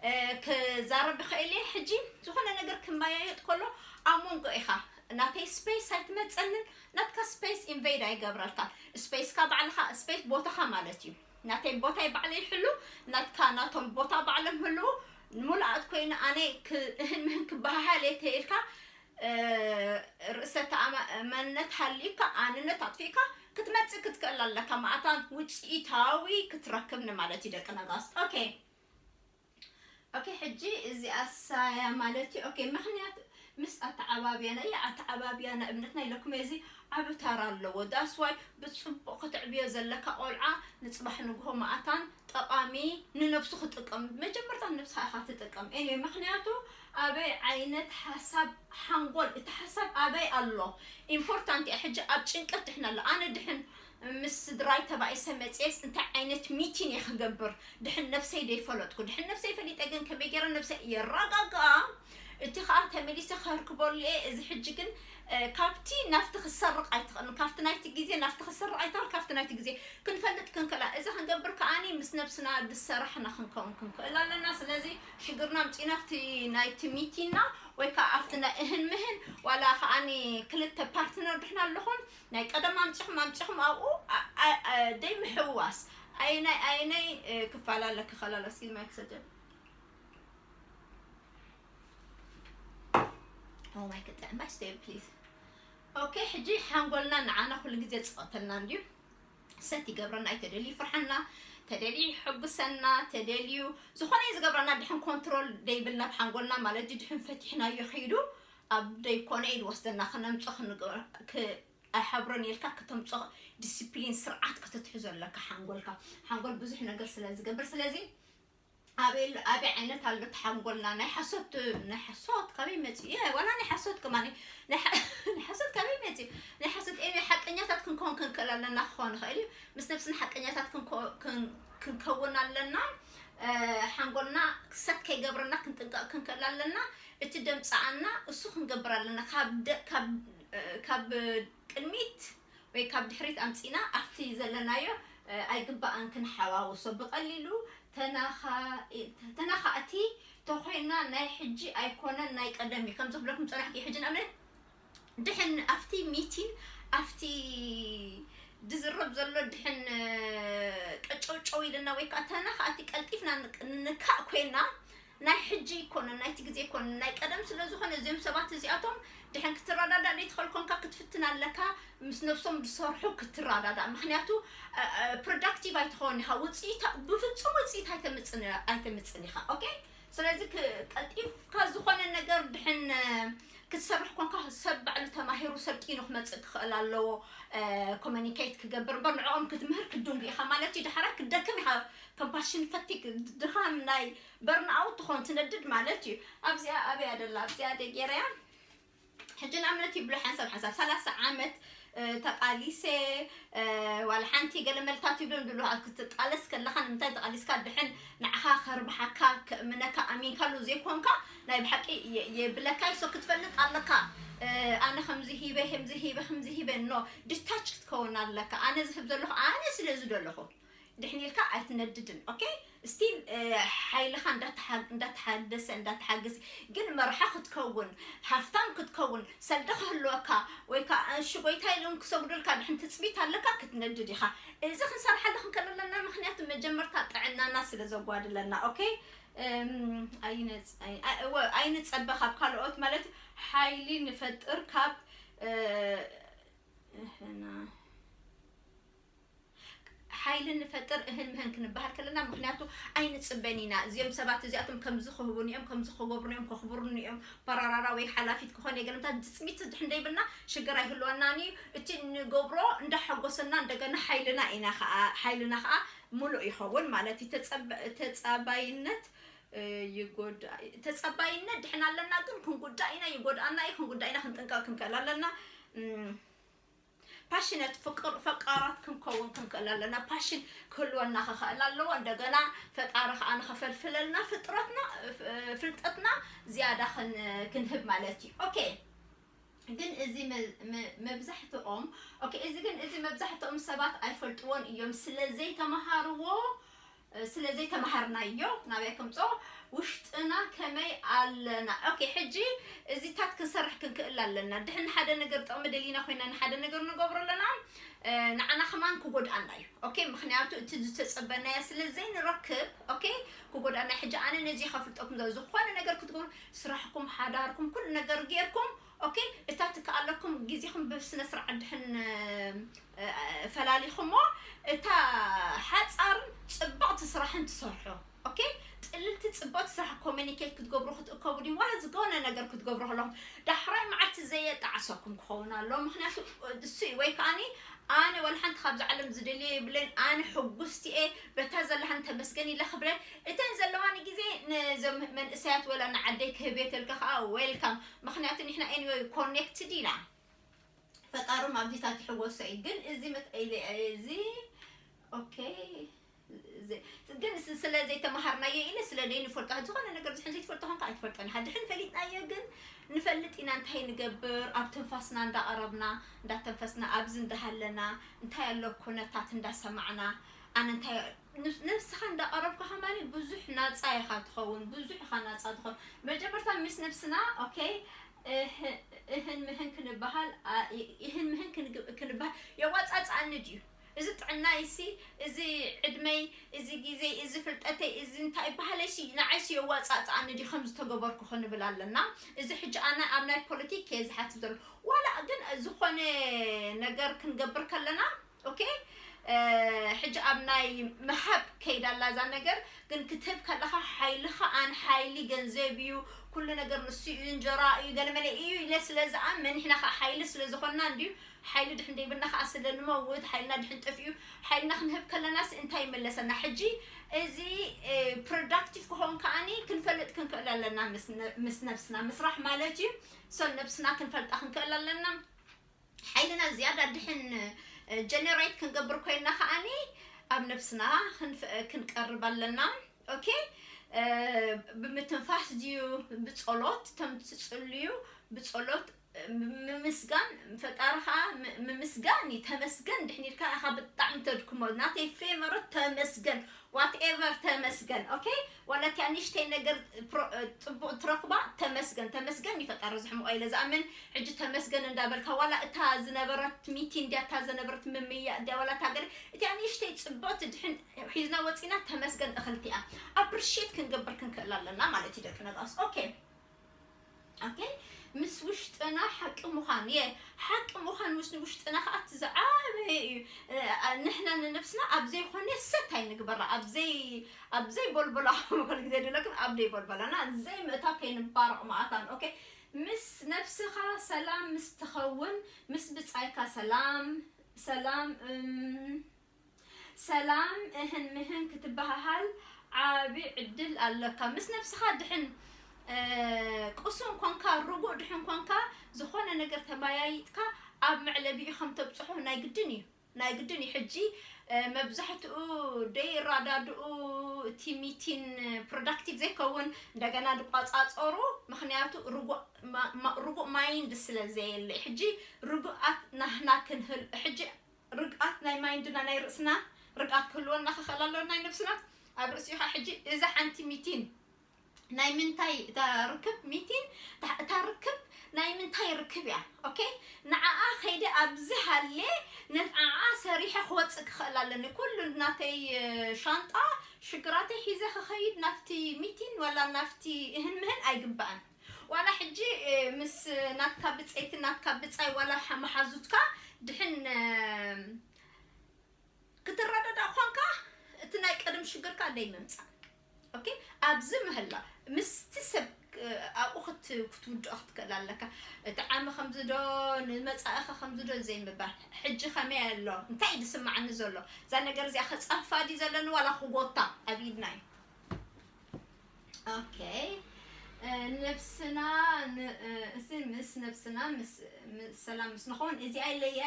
እ፣ ክዛረብ ይኽእል እየ ሕጂ ዝኾነ ነገር ክመያየጥ ከሎ ኣብ መንጎ ኢኻ ናተይ ስፔስ ኣይትመፀንን ናትካ ስፔስ ኢንቨይድ ኣይገብረልካ ስፔስካ ባዕልኻ ስፔስ ቦታኻ ማለት እዩ ናተይ ቦታይ ባዕለ ይሕሉ ናትካ ናቶም ቦታ ባዕሎም ህልው ንምሉኣት ኮይኑ ኣነ ክ- እህን ምህን ክበሃሃል እየ ተይልካ እ፣ ርእሰ ተኣማመነት ሃልዩካ ኣንነት ኣጥፊእካ ክትመፅእ ክትክእል ኣለካ ማእታን ውፅኢታዊ ክትረክብ ንማለት እዩ ደቂ ነጋስ ኦኬ ኦኬ ሕጂ እዚኣ ሳያ ማለት እዩ ኦኬ ምክንያት ምስ ኣተዓባብያና፣ ኣተዓባብያና እምነትና ኢለኩም እዚ ዓቢ ታራ ኣለዎ። That's why ብጽቡቕ ክትዕብዮ ዘለካ ቆልዓ ንጽባሕ ንግሆ መኣታን ጠቓሚ ንነብሱ ክጥቀም፣ መጀመርታ ንነብስኻ ኢኻ ትጥቀም። Anyway፣ ምኽንያቱ ኣበይ ዓይነት ሓሳብ ሓንጎል፣ እቲ ሓሳብ ኣበይ ኣሎ ኢምፖርታንት እያ። ሕጂ ኣብ ጭንቀት ድሕን ኣሎ። ኣነ ድሕን ምስ ስድራይ ተባኢሰ መጽኤስ እንታይ ዓይነት ሚቲን እየ ክገብር? ድሕን ነብሰይ ደይፈለጥኩ። ድሕን ነብሰይ ፈሊጠ ግን ከመይ ገይረ ነብሰይ የረጋግኣ? እቲ ኸኣ ተመሊሰ ከርክበሉ እየ። እዚ ሕጂ ግን፣ እ፣ ካብቲ ናብቲ ክሰርቕ ኣይትኽእልን። ካብቲ ናይቲ ግዜ ናብቲ ክሰርቕ ኣይትኽእል፣ ካብቲ ናይቲ ግዜ ክንፈልጥ ክንክእላ። እዚ ክንገብር ከኣኒ ምስ ነብስና ዝሰራሕና ክንከውን ክንክእል ኣለና። ስለዚ ሽግርና ኣምጺእና ኣብቲ ናይቲ ሚቲና ወይ ከኣ ኣብቲ ናይ እህን ምህን ዋላ ከኣኒ ክልተ ፓርትነር ድሕና ኣለኹም ናይ ቀደም ኣምጺኹም ኣምጺኹም ኣብኡ ኣ-፣ ኣ-፣ ኣ-፣ ደይ ምሕዋስ። ኣይናይ፣ ኣይናይ፣ እ፣ ክፋል ኣለኪ ከላሎ እስኪ ማይክ ሰጀን። ኦ ማይ ክጥዕም ባይ ስቶይ ፕሊዝ። ኦኬ፣ ሕጂ ሓንጎልና ንዓና ኩሉ ግዜ ዝጸወተልና እንድዩ። ሰት ይገብረና፣ እዩ ተደልዩ ይፍርሓና፣ ተደልዩ ይሕጉሰና፣ ተደልዩ ዝኾነ እዩ ዝገብረና። ድሕን ኮንትሮል ደይብል ናብ ሓንጎልና ማለት እዩ። ድሕን ፈቲሕናዮ ከይዱ ኣብ ደይኮነ እዩ ዝወስደና። ክነምጾ ክንገ-፣ ክ-፣ ኣይሓብሮን ኢልካ ክተምጾ ዲሲፕሊን ስርዓት ከተትሕዞ ኣለካ ሓንጎልካ። ሓንጎል ብዙሕ ነገር ስለ ዝገብር፣ ስለዚ ኣበይ ኣሎ፣ ኣበይ ዓይነት ኣሎ እቲ ሓንጎልና? ናይ ሓሶት፣ ናይ ሓሶት ካበይ መጺኡ? የ፣ ዋላ ናይ ሓሶት ከማን ናይ ሓ-፣ ናይ ሓሶት ካበይ መጺኡ? ናይ ሓሶት ኤኒ ሓቀኛታት ክንከውን ክንክእል ኣለና፣ ክኸውን ይኽእል እዩ። ምስ ነብስና ሓቀኛታት ክንኮ-፣ ክን-፣ ክንከውን ኣለና። እ፣ ሓንጎልና ክሰት ከይገብረና ክንጥንቀቕ ክንክእል ኣለና። እቲ ደምጽኣና እሱ ክንገብር ኣለና። ካብ ደ-፣ ካብ፣ እ፣ ካብ ቅድሚት ወይ ካብ ድሕሪት ኣምጺና ኣብቲ ዘለናዮ፣ እ፣ ኣይግባእን ክንሓዋውሶ። ብቐሊሉ ተናኻ-፣ ተናኻእቲ ተኾይና ናይ ሕጂ ኣይኮነን ናይ ቀደም እዩ። ከም ዝብለኩም ጸናሕኪ ሕጂ ንኣብነት ድሕን ኣብቲ ሚቲን ኣብቲ ድዝረብ ዘሎ ድሕን፣ እ፣ ቀጨውጨው ኢልና ወይ ከዓ ተናኻእቲ ቀልጢፍና ንቅ-፣ ንካእ ኮይና ናይ ሕጂ ኣይኮነን፣ ናይቲ ግዜ ኣይኮነን፣ ናይ ቀደም ስለ ዝኾነ እዚኦም ሰባት እዚኣቶም ድሕን ክትረዳዳእ ዘይትኽእል ኮንካ ክትፍትን ኣለካ፣ ምስ ነብሶም ዝሰርሑ ክትረዳዳእ። ምኽንያቱ፣ እ፣ እ፣ ፕሮዳክቲቭ ኣይትኸውን ኢኻ፣ ውፅኢታ-፣ ብፍጹም ውፅኢት ኣይተምፅን፣ ኣይተምፅን ኢኻ። ኦኬ? ስለዚ ክ-፣ ቀልጢፍካ ዝኾነ ነገር ድሕን፣ እ፣ ክትሰርሕ ኮንካ ሰብ ባዕሉ ተማሂሩ ሰልጢኑ ክመፅእ ክኽእል ኣለዎ። እ፣ ኮሚኒኬት ክገብር እምበር ንዕኦም ክትምህር ክትድንጉ ኢኻ ማለት እዩ። ዳሕራይ ክትደክም ኢኻ። ኮምፓሽን ፈቲግ ድኻም ናይ በርንኣውት ትኾን ትነድድ ማለት እዩ። ኣብዚኣ ኣበይ ኣደላ ኣብዚኣ ደጌረያ። ሕጂ ንኣብነት ይብሎ ሓንሳብ ሓንሳብ ሰላሳ ዓመት፣ እ፣ ተቃሊሰ፣ እ፣ ዋላ ሓንቲ ገለ መልታት ይብሎ ንብሎ ኣብ ክትቃለስ ከለኻ ንምንታይ ተቃሊስካ ድሕን ንዓኻ ከርብሓካ ከእምነካ ኣሚንካሉ ዘይኮንካ ናይ ብሓቂ የ-፣ የብለካ ይሶ ክትፈልጥ ኣለካ። እ፣ ኣነ ከምዚ ሂበ፣ ከምዚ ሂበ፣ ከምዚ ሂበ፣ ኖ፣ ዲታች ክትከውን ኣለካ። ኣነ ዝህብ ዘለኹ ኣነ ስለ ዝደለኹ ድሕን ኢልካ ኣይትነድድን። ኦኬ? ስቲል፣ እ፣ ሓይልኻ እንዳተሓ-፣ እንዳተሓደሰ፣ እንዳተሓገሰ፣ ግን መርሓ ክትከውን፣ ሃፍታም ክትከውን፣ ሰልዲ ክህልወካ፣ ወይ ከዓ፣ እሺ፣ ጎይታ ኢሎም ክሰግዱልካ ድሕን ትጽቢት ኣለካ፣ ክትነድድ ኢኻ። እዚ ክንሰርሓሉ ክንክእል ኣለና፣ ምኽንያቱ መጀመርታ ጥዕናና ስለ ዘጓድለና። ኦኬ? እም፣ ኣይነጽ-፣ ኣይ-፣ ኣይ-፣ እወ፣ ኣይንጸበ ካብ ካልኦት ማለት ሓይሊ ንፈጥር ካብ፣ እ፣ እህና ሓይሊ ንፈጥር እህን ምህን ክንበሃል ከለና፣ ምኽንያቱ ኣይንጽበን ኢና። እዚኦም ሰባት እዚኣቶም ከምዚ ክህቡን እዮም፣ ከምዚ ክገብሩን እዮም፣ ከኽብሩን እዮም፣ ፓራራራ ወይ ሓላፊት ክኾን እየ፣ ገለምታት ትጽቢት ድሕን ደይብልና ሽግር ኣይህልወናን እዩ። እቲ ንገብሮ እንዳሓጎሰና እንደገና ሓይልና ኢና ኸዓ፣ ሓይልና ኸዓ ሙሉእ ይኸውን ማለት እዩ። ተጸብ-፣ ተጸባይነት፣ እ፣ ይጎዳ-፣ ተጸባይነት ድሕን ኣለና ግን ክንጉዳእ ኢና፣ ይጎድኣና እዩ፣ ክንጉዳእ ኢና፣ ክንጥንቀቕ ክንክእል ኣለና። እም፣ ፓሽነት ፍቅር፣ ፈቃራት ክንከውን ክንክእል ኣለና። ፓሽን ክህልወና ክኽእል ኣለዎ። እንደገና ፈጣሪ ከዓ ንኸፈልፍለልና ፍጥረትና፣ ፍ-፣ ፍልጠትና ዝያዳ ክን-፣ ክንህብ ማለት እዩ። ኦኬ። ግን እዚ መ-፣ መ-፣ መብዛሕትኦም፣ ኦኬ፣ እዚ ግን እዚ መብዛሕትኦም ሰባት ኣይፈልጥዎን እዮም። ስለ ዘይተምሃርዎ፣ ስለ ዘይተምሃርናዮ ናበይ ከምጾ ውሽጥና ከመይ ኣለና። ኦኬ፣ ሕጂ እዚታት ክንሰርሕ ክንክእል ኣለና። ድሕን ሓደ ነገር ጥቕሚ ደሊና ኮይና ንሓደ ነገር ንገብሮ ኣለና፣ እ፣ ንዓና ከማን ክጎድኣና እዩ። ኦኬ፣ ምኽንያቱ እቲ ዝተጸበናዮ ስለ ዘይንረክብ፣ ኦኬ፣ ክጎድኣና። ሕጂ ኣነ ነዚ ከፍልጠኩም ዘ-፣ ዝኾነ ነገር ክትገብሩ፣ ስራሕኩም፣ ሓዳርኩም፣ ኩሉ ነገር ጌርኩም፣ ኦኬ፣ እታ ትከኣለኩም ግዜኹም ብስነ ስርዓት ድሕን፣ እ፣ እ፣ ፈላሊኹሞ፣ እታ ሓጻርን ጽብቕቲ ስራሕን ትሰርሑ። ኦኬ፣ ልልቲ ጽቡቅ ስራሕ ኮሚኒኬት ክትገብሩ ክትእከቡ ድዩ ዋላ ዝኾነ ነገር ክትገብሩ ከለኹም ዳሕራይ መዓልቲ ዘየጣዕሰኩም ክኸውን ኣሎ። ምክንያቱ እሱ እዩ ወይ ከዓኒ ኣነ ወላ ሓንቲ ካብዚ ዓለም ዝደልዮ የብለይን፣ ኣነ ሕጉስቲ እየ፣ በታ ዘለሃን ተመስገን ኢለ ክብለ። እተን ዘለዋኒ ግዜ ነዞም መንእሰያት ወላ ንዓደይ ክህብ እየ ተልካ ከዓ ዌልካም። ምክንያቱ ንሕና ኤኒወይ ኮኔክትድ ኢና። ፈጣሮም ኣብዚታት ይሕወሶ እዩ። ግን እዚ መት- እዚ ኦኬ፣ እዚ- ግን ስ- ስለ ዘይተመሃርናዮ ኢለ ስለ ዘይንፈልጦ፣ ዝኾነ ነገር ዝሕን ዘይትፈልጦ ኾንካ ኣይትፈልጦን ኢኻ። ድሕን ፈሊጥናዮ ግን ንፈልጥ ኢና እንታይ ንገብር፣ ኣብ ትንፋስና እንዳቐረብና እንዳተንፈስና ኣብዚ እንዳሃለና እንታይ ኣሎ ኩነታት እንዳሰማዕና ኣነ እንታይ ንስ- ነብስኻ እንዳቐረብካ ከማኒ ብዙሕ ናፃ ኢኻ ትኸውን፣ ብዙሕ ኢኻ ናፃ ትኸውን። መጀመርታ ምስ ነብስና ኦኬ እህ- እህን ምህን ክንበሃል አ- እ- እህን ምህን ክንግ- ክንበሃል የዋፃፅኣኒ ድዩ? እዚ ጥዕናይሲ፣ እዚ ዕድመይ፣ እዚ ግዜይ፣ እዚ ፍልጠተይ፣ እዚ እንታይ በሃለይሲ ንዓይሲ የዋፃፅኣኒ ድዩ ከም ዝተገበርኩ ክንብል ኣለና። እዚ ሕጂ ኣነ ኣብ ናይ ፖለቲክ እየ ዝሓስብ ዘሎ። ዋላ ግን ዝኾነ ነገር ክንገብር ከለና ኦኬ ሕጂ ኣብ ናይ ምሃብ ከይዳ ኣላ እዛ ነገር። ግን ክትህብ ከለኻ ሓይልኻ ኣን ሓይሊ ገንዘብ እዩ፣ ኩሉ ነገር ንሱ እዩ፣ እንጀራ እዩ፣ ገለመለ እዩ ኢለ ስለ ዝኣምን ንሕና ከዓ ሓይሊ ስለ ዝኾንና እንድዩ ሓይሊ ድሕን ደይብልና ከዓ ስለ ንመውት ሓይልና ድሕን ጠፊኡ ሓይልና ክንህብ ከለናስ እንታይ ይመለሰና? ሕጂ እዚ ፕሮዳክቲቭ ክኸውን ከዓኒ ክንፈልጥ ክንክእል ኣለና ምስ ነ- ምስ ነብስና ምስራሕ ማለት እዩ። ሶ ነብስና ክንፈልጣ ክንክእል ኣለና። ሓይልና ዝያዳ ድሕን ጀነሬት ክንገብር ኮይና ከዓኒ ኣብ ነብስና ክንፍ- ክንቀርብ ኣለና። ኦኬ ብምትንፋስ ድዩ ብጸሎት ተምትጽልዩ ብጸሎት ምምስጋን ፈጣሪ ከዓ ም- ምምስጋን እዩ። ተመስገን ድሕን ኢልካ ኢኻ ብጣዕሚ ተድክሞ ናተይ ፌቨረት ተመስገን ዋትኤቨር ተመስገን። ኦኬ ዋላ እቲያ ንእሽተይ ነገር ፕሮ- እ፣ ፅቡቅ ትረክባ ተመስገን ተመስገን ይፈጣሪ ዝሕምቆ ኢለ ዝኣምን። ሕጂ ተመስገን እንዳበልካ ዋላ እታ ዝነበረት ሚቲ እንዲያ እታ ዝነበረት ምምያ እንዲያ ዋላ እታ ገለ እቲያ ንእሽተይ ፅብቅቲ ድሕን ሒዝና ወፂና ተመስገን እኽልቲያ ኣፕሪሼት ክንገብር ክንክእል ኣለና ማለት እዩ ደቂ ነጋስ። ኦኬ ኦኬ ምስ ውሽጥና ሓቂ ምዃን የ ሓቂ ምዃን ምስ ውሽጥና ከዓ እቲ ዝዓበየ እዩ። እ፣ ንሕና ንነብስና ኣብ ዘይኮነ ሰት ኣይንግበራ ኣብ ዘይ ኣብ ዘይቦልቦላ ኩሉ ግዜ ድለክን ኣብ ዘይቦልቦላና ዘይምእታ ከይንባረቕ መኣታን። ኦኬ ምስ ነብስኻ ሰላም ምስ ትኸውን ምስ ብጻይካ ሰላም ሰላም እም፣ ሰላም እህን ምህን ክትበሃሃል ዓቢ ዕድል ኣለካ። ምስ ነብስኻ ድሕን እ፣ ቅሱን ኮንካ ርጉእ ድሕን ኮንካ ዝኾነ ነገር ተመያይጥካ ኣብ መዕለቢኡ ከም ተብፅሖ ናይ ግድን እዩ ናይ ግድን እዩ። ሕጂ እ፣ መብዛሕትኡ ደይረዳድኡ እቲ ሚቲን ፕሮዳክቲቭ ዘይከውን እንደገና ዝቋፃፀሩ ምክንያቱ ርጉእ ማ- ማ- ርጉእ ማይንድ ስለ ዘየለ ሕጂ ርጉኣት ናህና ክንህል ሕጂ ርግኣት ናይ ማይንድና ናይ ርእስና ርግኣት ክህልወና ክኽእል ኣለዎ ናይ ነብስና ኣብ ርእሲኡ ከዓ ሕጂ እዛ ሓንቲ ሚቲን ናይ ምንታይ እታ ርክብ ሚቲን እታ- እታ ርክብ ናይ ምንታይ ርክብ እያ ኦኬ ንዓኣ ከይደ ኣብዚ ሃልየ ንዓኣ ሰሪሐ ክወፅእ ክኽእል ኣለኒ ኩሉ ናተይ እ፣ ሻንጣ ሽግራተይ ሒዘ ክኸይድ ናብቲ ሚቲን ዋላ ናብቲ እህን ምህን ኣይግባእን ዋላ ሕጂ እ፣ ምስ ናትካ ብፀይቲ ናትካ ብፃይ ዋላ ሓ- መሓዙትካ ድሕን እ፣ ክትረዳዳእ ኳንካ እቲ ናይ ቀደም ሽግርካ ደይ ምምፃእ ኦኬ ኣብዚ ምህላ ምስቲ ሰብ እ፣ ኣብኡ ክት- ክትውድኦ ክትክእል ኣለካ እቲ ዓሚ ከምዚ ዶ ንመፃእኸ ከምዚ ዶ ዘይምባል ሕጂ ከመይ ኣሎ እንታይ እዩ ዝስማዓኒ ዘሎ እዛ ነገር እዚኣ ከፃፋ ድዩ ዘለኒ ዋላ ክጎታ ኣብ ኢድና እዩ ኦኬ እ፣ ነብስና ን- እ፣ እዚ ምስ ነብስና ምስ ምስ- ሰላም ምስ ንኸውን እዚኣ ኢለየ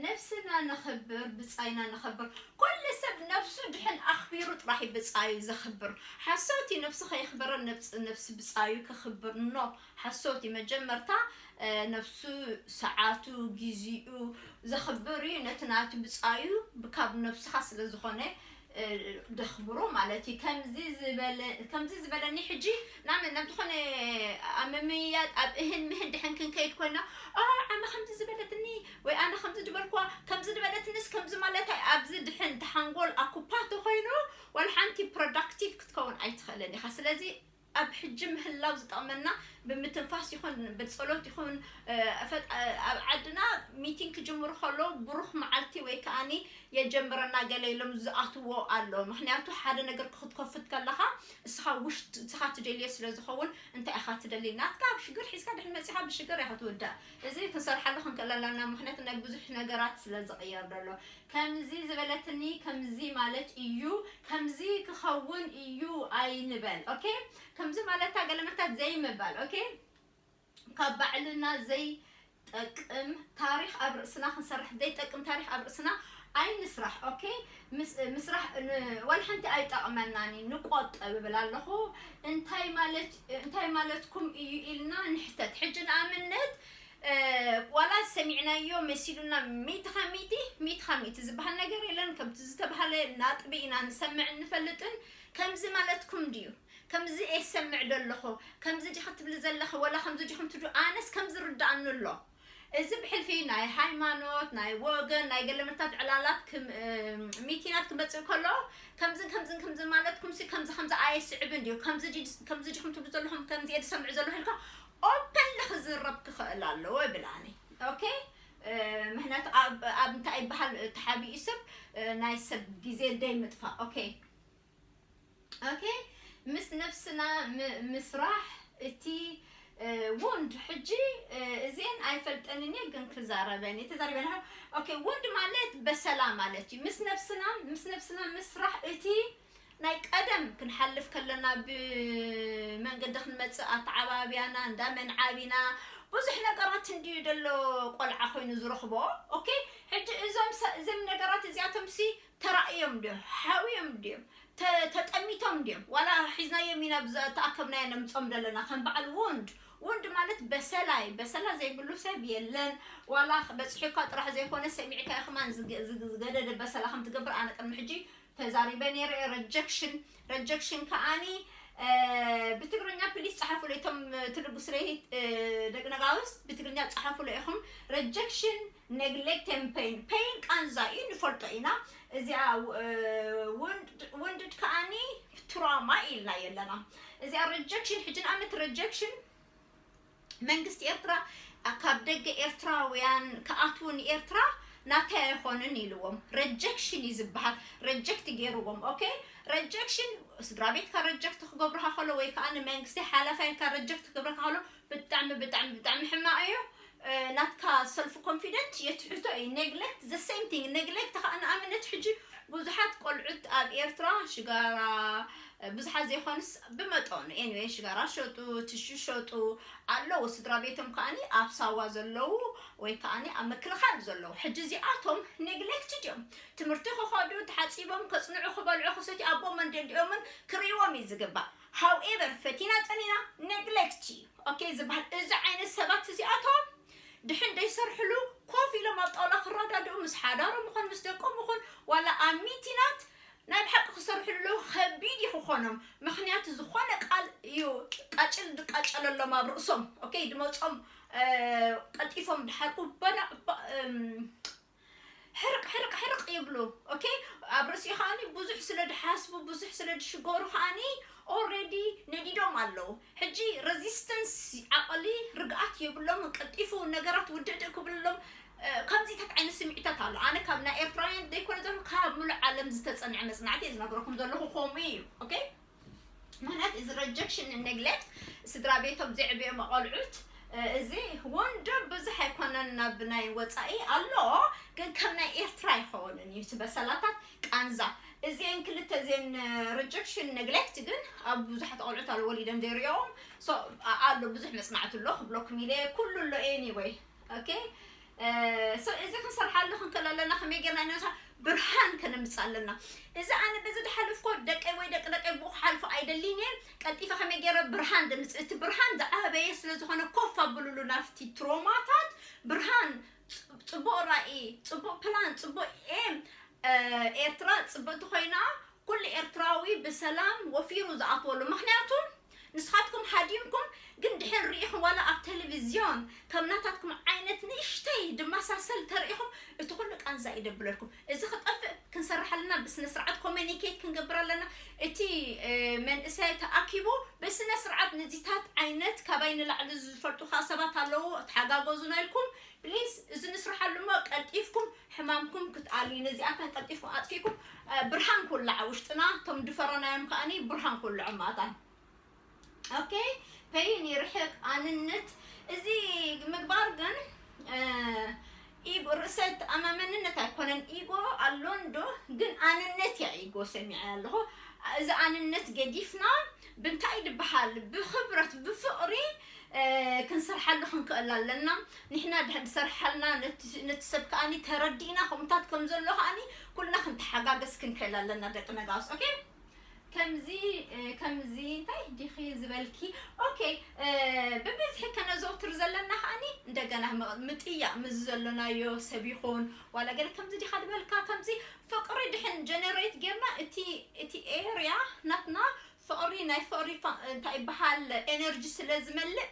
ነብስና ነኽብር ብጻይና ነኽብር ኩሉ ሰብ ነብሱ ድሕን ኣኽቢሩ ጥራሕ እዩ ብጻዩ ዘኽብር ሓሶት እዩ ነብሱ ከየኽበረ ነብስ- ነብሲ ብጻዩ ከኽብር ኖ ሓሶት እዩ መጀመርታ እ፣ ነብሱ ሰዓቱ ግዚኡ ዘኽብር እዩ ነቲ ናቱ ብጻዩ ካብ ነብስኻ ስለ ዝኾነ እ፣ ደኽብሮ ማለት እዩ ከምዚ ዝበለ ከምዚ ዝበለኒ ሕጂ ናምን ናብ ዝኾነ ኣብ ምምያጥ ኣብ እህን ምህን ድሕን ክንከይድ ኮይና ኦ ዓመ ከምዚ ዝበለትኒ ወይ ኣነ ከምዚ ዝበልኳ ከምዚ ዝበለትንስ ከምዚ ማለት ኣይ ኣብዚ ድሕን ተሓንጎል ኣኩፓ ተኮይኑ ዋላ ሓንቲ ፕሮዳክቲቭ ክትከውን ኣይትኽእልን ኢኻ ስለዚ ኣብ ሕጂ ምህላው ዝጠቕመና ብምትንፋስ ይኹን ብጸሎት ይኹን ኣብ ዓድና ሚቲንግ ክጅምሩ ከለዉ ብሩኽ መዓልቲ ወይ ከኣኒ የጀምረና ገለ ኢሎም ዝኣትዎ ኣሎ። ምኽንያቱ ሓደ ነገር ክትከፍት ከለኻ እስኻ ውሽጥ እስኻ ትደልዮ ስለ ዝኸውን እንታይ ኢኻ ትደሊ ናትካ ኣብ ሽግር ሒዝካ ድሕን መጺኻ ብሽግር ኢኻ ትውዳእ። እዚ ክንሰርሓሉ ክንክእል ኣለና ምኽንያቱ ናይ ብዙሕ ነገራት ስለ ዝቕየር ዘሎ። ከምዚ ዝበለትኒ ከምዚ ማለት እዩ ከምዚ ክኸውን እዩ ኣይንበል። ኦኬ ከምዚ ማለታ ገለመታት ዘይምባል። ኦኬ ካብ ባዕልና ዘይጠቅም ታሪኽ ኣብ ርእስና ክንሰርሕ ዘይጠቅም ታሪኽ ኣብ ርእስና ኣይንስራሕ። ኦኬ ምስራሕ ዋላ ሓንቲ ኣይጠቕመናን እዩ ንቆጠብ እብል ኣለኹ። እንታይ ማለት እንታይ ማለትኩም እዩ ኢልና ንሕተት። ሕጂ ንኣብነት ዋላ ሰሚዕናዮ መሲሉና ሚእቲ ካብ ሚእቲ ሚእቲ ካብ ሚእቲ ዝበሃል ነገር የለን። ከምቲ ዝተባሃለ ናጥቢ ኢና ንሰምዕ እንፈልጥን። ከምዚ ማለትኩም ድዩ? ከምዚ እየ ዝሰምዕ ደለኹ፣ ከምዚ ዲኺ ትብሊ ዘለኺ፣ ወላ ከምዚ ዲኹም ትዱ ኣነስ ከምዚ ርዳኣኒ ኣሎ። እዚ ብሕልፊ ናይ ሃይማኖት ናይ ወገን ናይ ገለመታት ዕላላት ሚቲናት ክመፅእ ከሎ ከምዝን ከምዝን ከምዝን ማለትኩም ሲ ከምዚ ከምዚ ኣየስዕብን ድዩ? ከምዚ ዲኹም ትብሉ ዘለኹም ከምዚ እየ ዝሰምዕ ዘለኹ ኢልካ ኦፐንሊ ክዝረብ ክኽእል ኣለዎ ይብል ኣነ። ኦኬ ምክንያቱ ኣብ እንታይ ይበሃል ተሓቢኡ ሰብ ናይ ሰብ ግዜ ደይ ምጥፋእ። ኦኬ ኦኬ ምስ ነብስና ምስራሕ እቲ ውንድ ሕጂ እዚአን ኣይፈልጠንን እየ ግን ክዛረበን እየ ተዛሪበን። ኦኬ ውንድ ማለት በሰላ ማለት እዩ። ምስ ነብስና ምስ ነብስና ምስራሕ እቲ ናይ ቀደም ክንሓልፍ ከለና ብመንገዲ ክንመፅእ ኣተዓባብያና እንዳ መን ዓቢና ብዙሕ ነገራት እንድዩ ደሎ ቆልዓ ኮይኑ ዝረኽቦ። ኦኬ ሕጂ እዞም እዞም ነገራት እዚኣቶም ሲ ተራእዮም ድዮም ሓውዮም ድዮም ተጠሚቶም ድዮም ዋላ ሒዝናዮም ኢና ብዝተኣከብናዮ ነምፅኦም ዘለና ከም በዓል ውንድ። ውንድ ማለት በሰላይ በሰላ ዘይብሉ ሰብ የለን። ዋላ በፅሒካ ጥራሕ ዘይኮነ ሰሚዕካ ከማን ዝገደደ በሰላ ከም ትገብር ኣነ ቅድሚ ሕጂ ተዛሪበ ነይረ። ረጀክሽን ረጀክሽን ከኣኒ ብትግርኛ ፕሊስ ፀሓፉለይ እቶም ትልግስለይ ደቂ ነጋውስ ብትግርኛ ፀሓፉለይ ኢኹም። ረጀክሽን neglect and pain pain ቃንዛ እዩ ንፈልጦ ኢና። እዚኣ ውንድድ ከኣኒ ትራማ ኢልና የለና። እዚኣ ረጀክሽን ሕጂ ንኣብነት ረጀክሽን መንግስቲ ኤርትራ ካብ ደገ ኤርትራውያን ክኣትዉ ንኤርትራ ናተይ ኣይኾንን ኢልዎም። ረጀክሽን እዩ ዝበሃል። ረጀክት ገይርዎም። ኦኬ ረጀክሽን ስድራ ቤትካ ረጀክት ክገብሩካ ከሎ ወይ ከዓ ንመንግስቲ ሓላፋ ኢልካ ረጀክት ክገብረካ ከሎ ብጣዕሚ ብጣዕሚ ብጣዕሚ ሕማቕ እዩ። ናትካ ሰልፍ ኮንፊደንት የትሕቶ እዩ። ኔግሌክት the same thing። ኔግሌክት ከዓ ንኣብነት ሕጂ ብዙሓት ቆልዑት ኣብ ኤርትራ ሽጋራ ብዙሓት ዘይኮንስ ብመጠኑ anyway ሽጋራ ሸጡ ትሹ ሸጡ ኣለዉ። ስድራ ቤቶም ከዓኒ ኣብ ሳዋ ዘለዉ ወይ ከዓኒ ኣብ ምክልኻል ዘለዉ። ሕጂ እዚኣቶም ኔግሌክት ድዮም? ትምህርቲ ክኸዱ ተሓፂቦም ከፅንዑ ክበልዑ ክሰትዩ ኣቦ መንደዲኦምን ክርእይዎም እዩ ዝግባእ። However ፈቲና ፀኒና ኔግሌክት እዩ okay ዝበሃል። እዚ ዓይነት ሰባት እዚኣቶም ድሕን ደይሰርሕሉ ኮፍ ኢሎም ኣብ ጣውላ ክረዳድኡ ምስ ሓዳሮም ይኹን ምስ ደቆም ይኹን ዋላ ኣብ ሚቲናት ናይ ብሓቂ ክሰርሕሉ ከቢድ እዩ ክኾኖም። ምክንያቱ ዝኾነ ቃል እዩ ቃጭል ድቃጨለሎም ኣብ ርእሶም okay ድመፆም ቀልጢፎም ድሓርቁ በና ሕርቅ ሕርቅ ሕርቅ ይብሉ። okay ኣብ ርእሲኡ ከዓኒ ብዙሕ ስለ ድሓስቡ ብዙሕ ስለ ድሽገሩ ከዓኒ already ነዲዶም ኣለዉ። ሕጂ resistance ዓቐሊ ርግኣት የብሎም። ቀልጢፉ ነገራት ውድእድእ ክብልሎም ከምዚታት ዓይነት ስምዒታት ኣሎ። ኣነ ካብ ናይ ኤርትራውያን ዘይኮነ ዘሎ ካብ ሙሉእ ዓለም ዝተፀንዐ መፅናዕቲ እየ ዝነግረኩም ዘለኹ ከምኡ እዩ። okay ምክንያት እዚ rejection neglect ስድራ ቤቶም ዘዕብዮም ኣቆልዑት እዚ ወንዶ ብዙሕ ኣይኮነን ናብ ናይ ወፃኢ ኣሎ። ግን ከም ናይ ኤርትራ ኣይኸውንን እዩ እቲ በሰላታት ቃንዛ እዚአን ክልተ እዚአን rejection neglect ግን ኣብ ብዙሓት ኣቆልዑት ኣሎ ወሊደም ዘይሪኦም ኣሎ ብዙሕ መፅናዕቲ ኣሎ ክብለኩም ኢለ ኩሉ ኣሎ anyway okay እዚ ክንሰርሓሉ ክንክእል ኣለና ከመይ ጌርና ኢና ብርሃን ከነምፅእ ኣለና። እዚ ኣነ በዚ ድሓልፍኮ ደቀይ ወይ ደቂ ደቀይ ብኡ ክሓልፎ ኣይደሊን እየ። ቀልጢፈ ከመይ ገይረ ብርሃን ደምፅእ እቲ ብርሃን ዝዓበየ ስለ ዝኾነ ኮፍ ኣብሉሉ ናብቲ ትሮማታት ብርሃን ፅቡቅ ራኢ ፅቡቅ ፕላን ፅቡቅ ኤም ኤርትራ ፅብቅቲ ኮይና ኩሉ ኤርትራዊ ብሰላም ወፊሩ ዝኣትወሉ ምክንያቱ ንስኻትኩም ሃዲምኩም ግን ድሕን ርኢኹም ዋላ ኣብ ቴሌቪዝዮን ከም ናታትኩም ዓይነት ንእሽተይ ድመሳሰል ተርኢኹም እቲ ኩሉ ቃንዛ ይደብለልኩም እዚ ክጠፍእ ክንሰርሕ ኣለና፣ ብስነ ስርዓት ኮሚኒኬት ክንገብር ኣለና። እቲ መንእሰይ ተኣኪቡ ብስነ ስርዓት ነዚታት ዓይነት ካባይ ንላዕሊ ዝፈልጡ ከዓ ሰባት ኣለዉ፣ ተሓጋገዙና ኢልኩም ፕሊስ። እዚ ንስርሓሉ እሞ ቀልጢፍኩም ሕማምኩም ክትኣልዩ፣ ነዚኣተን ቀልጢፍኩም ኣጥፊኩም ብርሃን ክውላዓ ውሽጥና፣ እቶም ድፈረናዮም ከዓኒ ብርሃን ክውልዖም ማእታን። ኦኬ፣ ፔይን ይርሕቅ ኣንነት። እዚ ምግባር ግን ኢጎ፣ ርእሰ ተኣማመንነት ኣይኮነን። ኢጎ ኣሎ እንዶ፣ ግን ኣንነት እያ ኢጎ ሰሚዐ ኣለኹ። እዚ ኣንነት ገዲፍና ብንታይ ድበሃል፣ ብክብረት ብፍቕሪ ክንሰርሓሉ ክንክእል ኣለና። ንሕና ድሕን ዝሰርሓልና ነቲ ሰብ ከኣኒ ተረዲእና ከምታት ከም ዘሎ ከኣኒ ኩልና ክንተሓጋገስ ክንክእል ኣለና ደቂ ነጋውስ። ኦኬ፣ ከምዚ ከምዚ እንታይ ዲኺ ዝበልኪ? ኦኬ፣ ብብዝሒ ከነዘውትር ዘለና ከኣኒ እንደገና ምጥያቕ ምስ ዘሎናዮ ሰብ ይኹን ዋላ ገለ ከምዚ ዲኻ ዝበልካ፣ ከምዚ ፍቕሪ ድሕን ጀነሬት ጌርና እቲ እቲ ኤርያ ናትና ፍቕሪ ናይ ፍቕሪ እንታይ ይበሃል ኤነርጂ ስለ ዝመልእ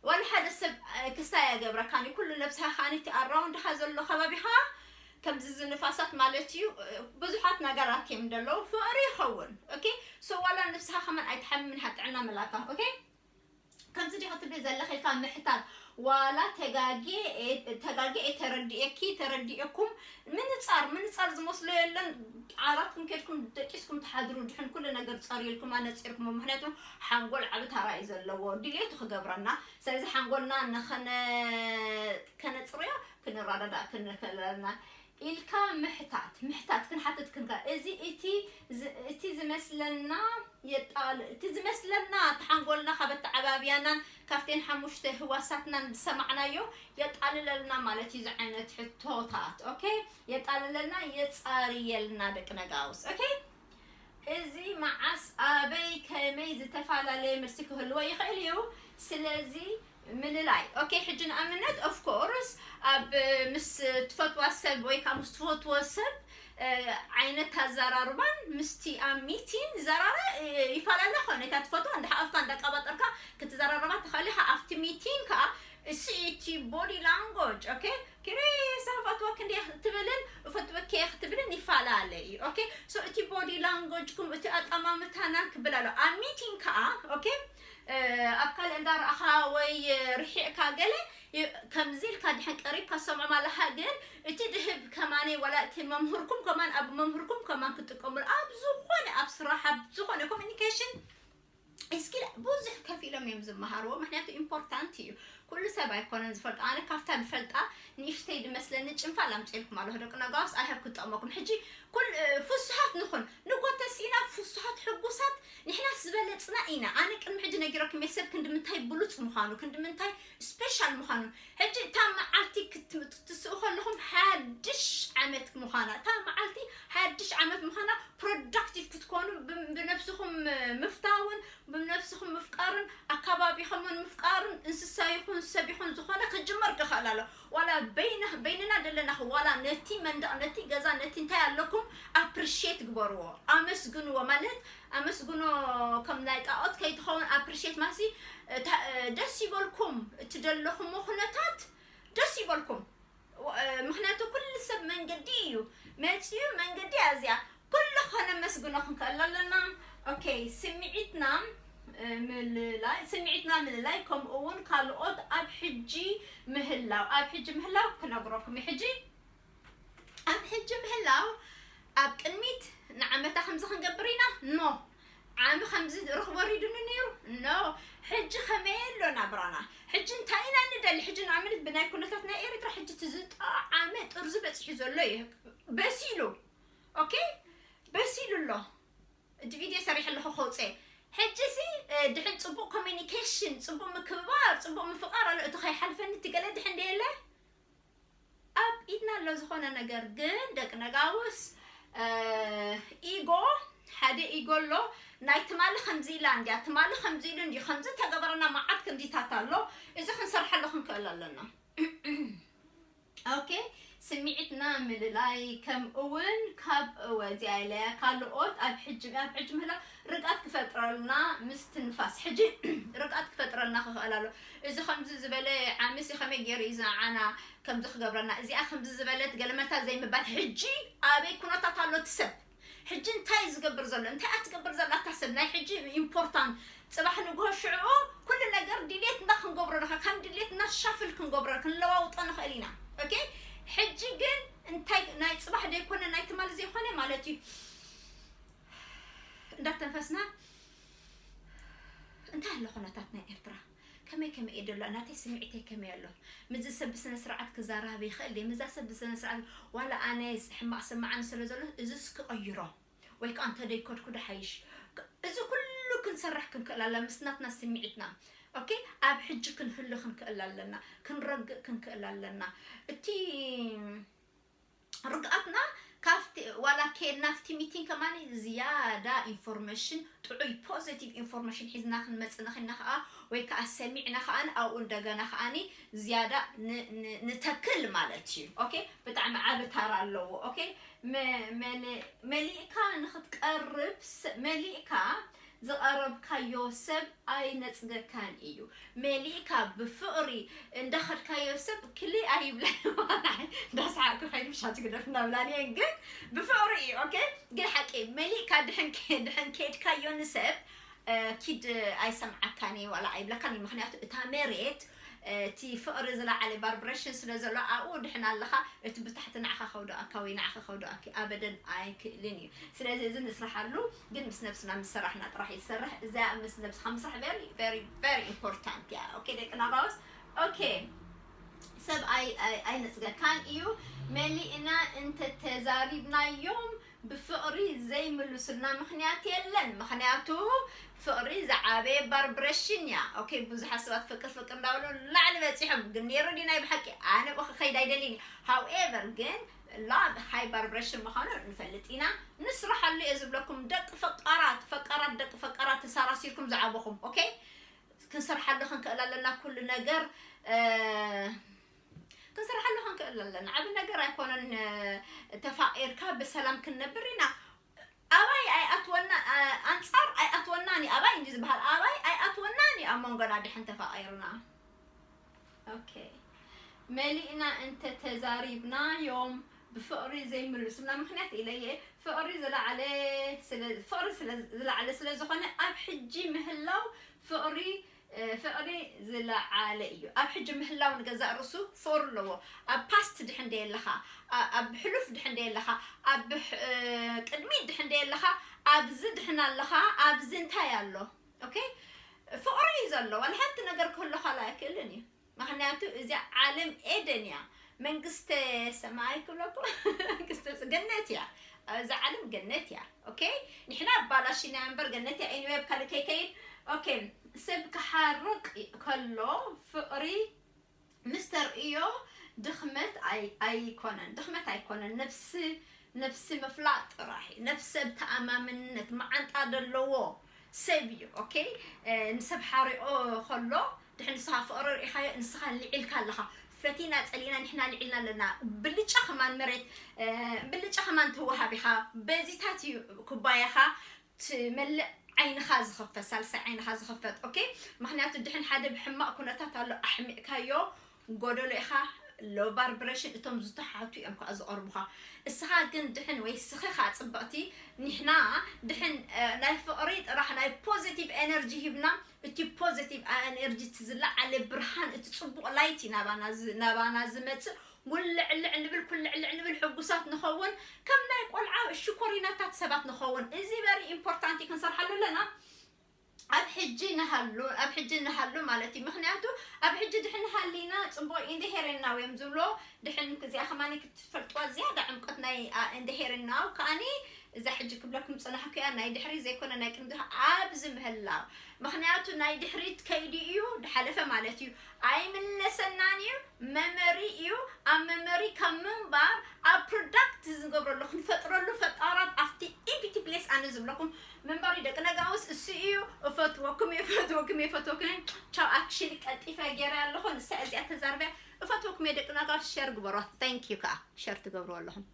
ዋላ ሓደ ሰብ ክስታይ ኣይገብረካን እዩ። ኩሉ ነብስኻ ከኣኒ እቲ ኣራውንድኻ ዘሎ ከባቢኻ ከምዚ ዝንፋሳት ማለት እዩ። ብዙሓት ነገራት እዮም ዘለዉ ፍቕሪ ይኸውን። ኦኬ፣ ሶ ዋላ ነብስኻ ከማን ኣይትሓምምን ኢኻ ጥዕና ምላካ። ኦኬ፣ ከምዚ ዲኻ ትብሊ ዘለኺ ኢልካ ምሕታት ዋላ ተጋጌ ተጋጌ ተረዲኤኪ ተረዲኤኩም ምንጻር ምንጻር ዝመስሎ የለን። ዓራትኩም ከድኩም ደቂስኩም ትሓድሩ ድሕን ኩሉ ነገር ጸርዩልኩም ኣነጺርኩም። ምክንያቱ ሓንጎል ዓቢ ታራ እዩ ዘለዎ ድልየቱ ክገብረና። ስለዚ ሓንጎልና ንኸነ ከነጽርዮ ክንረዳዳእ ክንክእለና ኢልካ ምሕታት ምሕታት ክንሓትት ክንካ እዚ እቲ እቲ ዝመስለና የጣል እቲ ዝመስለና ተሓንጎልና ካብ ኣተዓባብያናን ካብተን ሓሙሽተ ህዋሳትናን ዝሰማዕናዮ የጣልለልና ማለት እዩ። ዝዓይነት ሕቶታት ኦኬ የጣልለልና የጻርየልና ደቂ ነጋውስ። ኦኬ፣ እዚ መዓስ ኣበይ ከመይ ዝተፈላለየ መልሲ ክህልዎ ይኽእል እዩ። ስለዚ ምልላይ ኦኬ። ሕጂ ንኣብነት ኦፍ ኮርስ ኣብ ምስ ትፈትዋ ሰብ ወይ ከዓ ምስ ትፈትዎ ሰብ ዓይነት ኣዘራርባን ምስቲ ኣብ ሚቲን ዘራረ ይፈላለ ኾነ እታ ትፈትዋ እንዳ ሓኣፍካ እንዳቀባጠርካ ክትዘራረባ ትኽእል ኢኻ። ኣብቲ ሚቲን ከዓ እሲ እቲ ቦዲ ላንጎጅ ኦኬ። ኪሪሳ ፈትወክ እንዲ ክትብልን እፈትወክ ክትብልን ይፈላለ እዩ። ኦኬ፣ ሶ እቲ ቦዲ ላንጎጅኩም እቲ ኣጠማምታና ክብል ኣሎ ኣብ ሚቲን ከዓ ኦኬ። ኣብ ካልእ እንዳረኣኻ ወይ ርሒቕካ ገለ ከምዚ ኢልካ ድሕን ቀሪብካ ሰምዖም ኣለኻ። ግን እቲ ድህብ ከማነይ ዋላ እቲ መምህርኩም ከማን ኣብ መምህርኩም ከማን ክትጥቀሙሉ ኣብ ዝኾነ ኣብ ስራሕ ኣብ ዝኾነ ኮሚኒኬሽን እስኪ ብዙሕ ከፊሎም እዮም ዝመሃርዎ። ምክንያቱ ኢምፖርታንት እዩ። ኩሉ ሰብ ኣይኮነን ዝፈልጦ። ኣነ ካብታ ዝፈልጣ ንእሽተይ ድመስለኒ ጭንፋ ላምፅልኩም ኣለኹ ደቂ ነጋውስ ኣይሃብ ክጠመኩም። ሕጂ ኩል ፍሱሃት ንኹን ንጎተስ ኢና ፍሱሃት ሕጉሳት ንሕና ዝበለፅና ኢና። ኣነ ቅድሚ ሕጂ ነጊረኩም እየ ሰብ ክንዲ ምንታይ ብሉፅ ምዃኑ ክንዲ ምንታይ ስፔሻል ምዃኑ። ሕጂ እታ መዓልቲ ክትስኡ ከለኹም ሓድሽ ዓመት ምዃና እታ መዓልቲ ሓድሽ ዓመት ምዃና ፕሮዳክቲቭ ክትኮኑ ብነብስኹም ምፍታውን ብነብስኹም ምፍቃርን ኣካባቢኹምን ምፍቃርን እንስሳ ይኹን ሰብ ይኹን ዝኾነ ክጅመር ክኽእል ኣሎ። ዋላ በይንና ደለና ዋላ ነቲ መንደቕ ነቲ ገዛ ነቲ እንታይ ኣለኩም ኣፕሪሽት ግበርዎ፣ ኣመስግንዎ። ማለት ኣመስግኖ ከም ናይ ጣዖት ከይትኸውን ኣፕሪሽት ማሲ ደስ ይበልኩም እቲ ደለኹሞ ኩነታት ደስ ይበልኩም። ምክንያቱ ኩሉ ሰብ መንገዲ እዩ መፅዩ መንገዲ እያ እዚኣ ኩሉ ከነመስግኖ ክንክእል ኣለና። ኦኬ፣ ስምዒትና ምልላይ ስምዒትና ምልላይ ከምኡ እውን ካልኦት ኣብ ሕጂ ምህላው ኣብ ሕጂ ምህላው ክነግረኩም ሕጂ ኣብ ሕጂ ምህላው ኣብ ቅድሚት ንዓመታ ከምዚ ክንገብር ኢና ኖ ዓሚ ከምዚ ርኽቦ ሪዱኒ ነይሩ ኖ ሕጂ ከመይ ኣሎ ናብራና ሕጂ እንታይ ኢና ንደሊ ሕጂ ንኣብነት ብናይ ኩነታት ናይ ኤርትራ ሕጂ እቲ ዝጠዓመ ጥርዚ በፂሑ ዘሎ እዩ በሲሉ ኦኬ በሲሉ ኣሎ እቲ ቪድዮ ሰሪሐ ኣለኹ ከውፅኤ ሕጂ ሲ ድሕን ፅቡቅ ኮሚኒኬሽን ፅቡቅ ምክብባር ፅቡቅ ምፍቃር ኣሎ እቲ ከይሓልፈኒ እቲ ገለ ድሕን ደየለ ኣብ ኢድና ኣሎ ዝኾነ ነገር ግን ደቂ ነጋውስ ኢጎ ሓደ ኢጎ ኣሎ ናይ ትማሊ ከምዚ ኢላ እንዲያ ትማሊ ከምዚ ኢሉ እንዲ ከምዚ ተገበረና መዓት ክንዲታት ኣሎ እዚ ክንሰርሐሉ ክንክእል ኣለና ኦኬ ስምዒትና ምልላይ፣ ከምኡ እውን ካብ እወ እዚኣ ኢለ ካልኦት ኣብ ሕጂ ኣብ ሕጂ ምህላው ርግኣት ክፈጥረልና ምስትንፋስ፣ ሕጂ ርግኣት ክፈጥረልና ክኽእል ኣሎ። እዚ ከምዚ ዝበለ ዓምሲ ከመይ ገይሩ እዩ ዝዓና ከምዚ ክገብረና፣ እዚኣ ከምዚ ዝበለት ገለመልታ ዘይምባል። ሕጂ ኣበይ ኩነታት ኣሎ እቲ ሰብ? ሕጂ እንታይ እዩ ዝገብር ዘሎ? እንታይ እያ ትገብር ዘላ እታ ሰብ? ናይ ሕጂ ኢምፖርታንት። ጽባሕ ንግሆ ሽዑ ኩሉ ነገር ድሌትና ክንገብሮ ንኽእል፣ ከም ድሌትና ሻፍል ክንገብሮ ክንለዋውጦ ንኽእል ኢና። ኦኬ፣ ሕጂ ግን እንታይ ናይ ጽባሕ ዘይኮነ ናይ ትማሊ ዘይኮነ ማለት እዩ። እንዳተንፈስና እንታይ ኣሎ ኩነታት ናይ ኤርትራ ከመይ ከመይ እዩ ደሎ? ናተይ ስምዒተይ ከመይ ኣሎ? ምዚ ሰብ ብስነ ስርዓት ክዛራብ ይኽእል ድየ? ምዛ ሰብ ብስነ ስርዓት ዋላ ኣነ ሕማቕ ስምዓኒ ስለ ዘሎ እዚስ ክቐይሮ ወይ ከዓ እንተደይከድኩ ድሓይሽ። እዚ ኩሉ ክንሰርሕ ክንክእል ኣለና ምስ ናትና ስምዒትና። ኦኬ፣ ኣብ ሕጂ ክንህሉ ክንክእል ኣለና፣ ክንረግእ ክንክእል ኣለና። እቲ ርግኣትና ካብቲ ዋላ ከድና ኣብቲ ሚቲንግ ከማኒ ዝያዳ ኢንፎርሜሽን፣ ጥዑይ ፖዚቲቭ ኢንፎርሜሽን ሒዝና ክንመጽእ ንኽእልና ከኣ ወይ ከኣ ሰሚዕና ከኣ ኣብኡ እንደገና ከኣኒ ዝያዳ ን- ን- ንተክል ማለት እዩ። ኦኬ፣ ብጣዕሚ ዓቢ ታራ ኣለዎ። ኦኬ፣ መ- መለ- መሊእካ ንኽትቀርብ ስ- መሊእካ ዝቐረብካዮ ሰብ ኣይነጽገካን እዩ። መሊእካ ብፍቕሪ እንዳኸድካዮ ሰብ ክሊ ኣይብለ እንዳስሓቅኩ ከይዱ ሻት ግደፍ እናብላን እየን ግን ብፍቕሪ እዩ። ኦኬ፣ ግን ሓቂ መሊእካ ድሕን ከ- ድሕን ከድካዮ ንሰብ እ፣ ኪድ ኣይሰምዓካን እዩ ዋላ ኣይብለካን እዩ። ምክንያቱ እታ መሬት እ፣ እቲ ፍቕሪ ዝለዓለ ቫይብሬሽን ስለ ዘሎ ኣብኡ ድሕን ኣለኻ። እቲ ብታሕቲ ንዓኻ ከውድኣካ ወይ ንዓኻ ከውድኣኪ ኣበደን ኣይክእልን እዩ። ስለዚ እዚ ንስራሓሉ ግን ምስ ነብስና ምስ ሰራሕና ጥራሕ እዩ ዝሰርሕ። እዚኣ ምስ ነብስኻ ምስራሕ very very very important እያ። ኦኬ ደቂ ናባውስ፣ ኦኬ ሰብ ኣይ ኣይ ኣይነጽገካን እዩ። መሊእና እንተተዛሪብናዮም ብፍቕሪ ዘይምልሱልና ምኽንያት የለን። ምኽንያቱ ፍቕሪ ዝዓበየ ቫይብሬሽን እያ። ኦኬ፣ ብዙሓት ሰባት ፍቅር ፍቅር እንዳበሉ ላዕሊ በፂሖም ግን ነይሩ ድዩ ናይ ብሓቂ? ኣነ ብኡ ክኸይድ ኣይደልን እዩ። ሃውኤቨር ግን ላቭ ሃይ ቫይብሬሽን ምዃኑ ንፈልጥ ኢና። ንስራሓሉ እየ ዝብለኩም ደቂ ፈቃራት፣ ፈቃራት ደቂ ፈቃራት ተሳራሲርኩም ዝዓበኹም። ኦኬ፣ ክንሰርሓሉ ክንክእል ኣለና ኩሉ ነገር እ፣ ክንሰርሓሉ ክንክእል ኣለና። ዓቢ ነገር ኣይኮነን። እ፣ ተፋቒርካ ብሰላም ክንነብር ኢና። ኣባይ ኣይኣትወና እ፣ ኣንጻር ኣይኣትወናን እዩ። ኣባይ እንዲ ዝበሃል ኣባይ ኣይኣትወናን እዩ ኣብ መንጎና ድሕን ተፋቒርና። ኦኬ፣ መሊእና እንተ ተዛሪብናዮም ብፍቕሪ ዘይምልሱልና ምኽንያት ኢለየ። ፍቕሪ ዝለዓለ ስለ ፍቕሪ ስለ ዝለዓለ ስለ ዝኾነ ኣብ ሕጂ ምህላው ፍቕሪ እ፣ ፍቕሪ ዝለዓለ እዩ። ኣብ ሕጂ ምህላው ንገዛእ ርእሱ ፍቕሪ ኣለዎ። ኣብ ፓስት ድሕን ደየለኻ፣ ኣ- ኣብ ሕሉፍ ድሕን ደየለኻ፣ ኣብ ሕ- እ፣ ቅድሚት ድሕን ደየለኻ፣ ኣብዚ ድሕን ኣለኻ። ኣብዚ እንታይ ኣሎ? ኦኬ፣ ፍቕሪ እዩ ዘሎ። ዋላ ሓንቲ ነገር ክህልኻ ኣይክእልን እዩ። ምኽንያቱ እዚኣ ዓለም ኤደን እያ። መንግስተ ሰማይ ክብለኩም መንግስተ ስ- ገነት እያ። እዛ ዓለም ገነት እያ። ኦኬ፣ ንሕና ኣባላሽና እምበር ገነት እያ። ኤኒዌይ ኣብ ካልእ ከይከይድ። ኦኬ፣ ሰብ ክሓርቕ ከሎ ፍቕሪ ምስ ተርእዮ ድኽመት ኣይ- ኣይኮነን፣ ድኽመት ኣይኮነን። ነብሲ ነብሲ ምፍላጥ ጥራሕ እዩ። ነብሲ ተኣማምነት መዓንጣ ዘለዎ ሰብ እዩ። ኦኬ፣ እ፣ ንሰብ ሓሪቆ ከሎ ድሕን ንስኻ ፍቕሪ ርኢኻዮ፣ ንስኻ ልዒልካ ኣለኻ። ፈቲና ጸሊእና ንሕና ልዒልና ኣለና። ብልጫ ከማን መሬት እ፣ ብልጫ ከማን ትወሃብ ኢኻ። በዚታት እዩ ኩባያኻ ትመልእ ዓይንኻ ዝኸፈት፣ ሳልሳይ ዓይንኻ ዝኸፈት። ኦኬ፣ ምኽንያቱ ድሕን ሓደ ብሕማቕ ኩነታት ኣሎ ኣሕሚቕካዮ፣ ጎደሎ ኢኻ። ሎ ቫይብሬሽን እቶም ዝተሓቱ እዮም ከዓ ዝቐርቡኻ። እስኻ ግን ድሕን ወይ ስኺ ከዓ ጽብቕቲ፣ ንሕና ድሕን እ፣ ናይ ፍቕሪ ጥራሕ ናይ ፖዚቲቭ ኤነርጂ ሂብና፣ እቲ ፖዚቲቭ ኤነርጂ እቲ ዝለዓለ ብርሃን እቲ ጽቡቕ ላይት እዩ ናባና ዝ- ናባና ዝመጽእ። ውልዕልዕ ንብል ኩልዕልዕ ንብል ሕጉሳት ንኸውን፣ ከም ናይ ቆልዓ ሽኮሪናታት ሰባት ንኸውን። እዚ ቨሪ ኢምፖርታንት እዩ፣ ክንሰርሓሉ ኣለና። ኣብ ሕጂ ንሃሉ ኣብ ሕጂ ንሃሉ ማለት እዩ። ምክንያቱ ኣብ ሕጂ ድሕን ሃሊና ጽቡቕ ኢንደሄሬና ወይም ዝብሎ ድሕን እዚኣ ከማኒ ክትፈልጥዋ ዝያዳ ዕምቆት ናይ ኢንደሄሬና ከኣኒ እዛ ሕጂ ክብለኩም ጽናሕኩ እያ። ናይ ድሕሪ ዘይኮነ ናይ ቅድሚ ኣብዚ ምህላው። ምክንያቱ ናይ ድሕሪት ከይዲ እዩ ድሓለፈ ማለት እዩ። ኣይምለሰናን እዩ። መመሪ እዩ። ኣብ መመሪ ካብ ምንባር ኣብ ፕሮዳክት ዝገብረሉ ክንፈጥረሉ ፈጣራት ኣብቲ ኢምፒቲ ፕሌስ ኣነ ዝብለኩም መንበሪ ደቂ ነጋውስ እሱ እዩ። እፈትወኩም እየ፣ እፈትወኩም እየ፣ እፈትወኩም እየ። ቻው። ኣክሽሊ ቀልጢፈ ገይረ ኣለኹ። ንሳ እዚኣ ተዛርበያ። እፈትወኩም እየ ደቂ ነጋውስ። ሸር ግበሮ። Thank you። ከዓ ሸር ትገብርዎ ኣለኹም።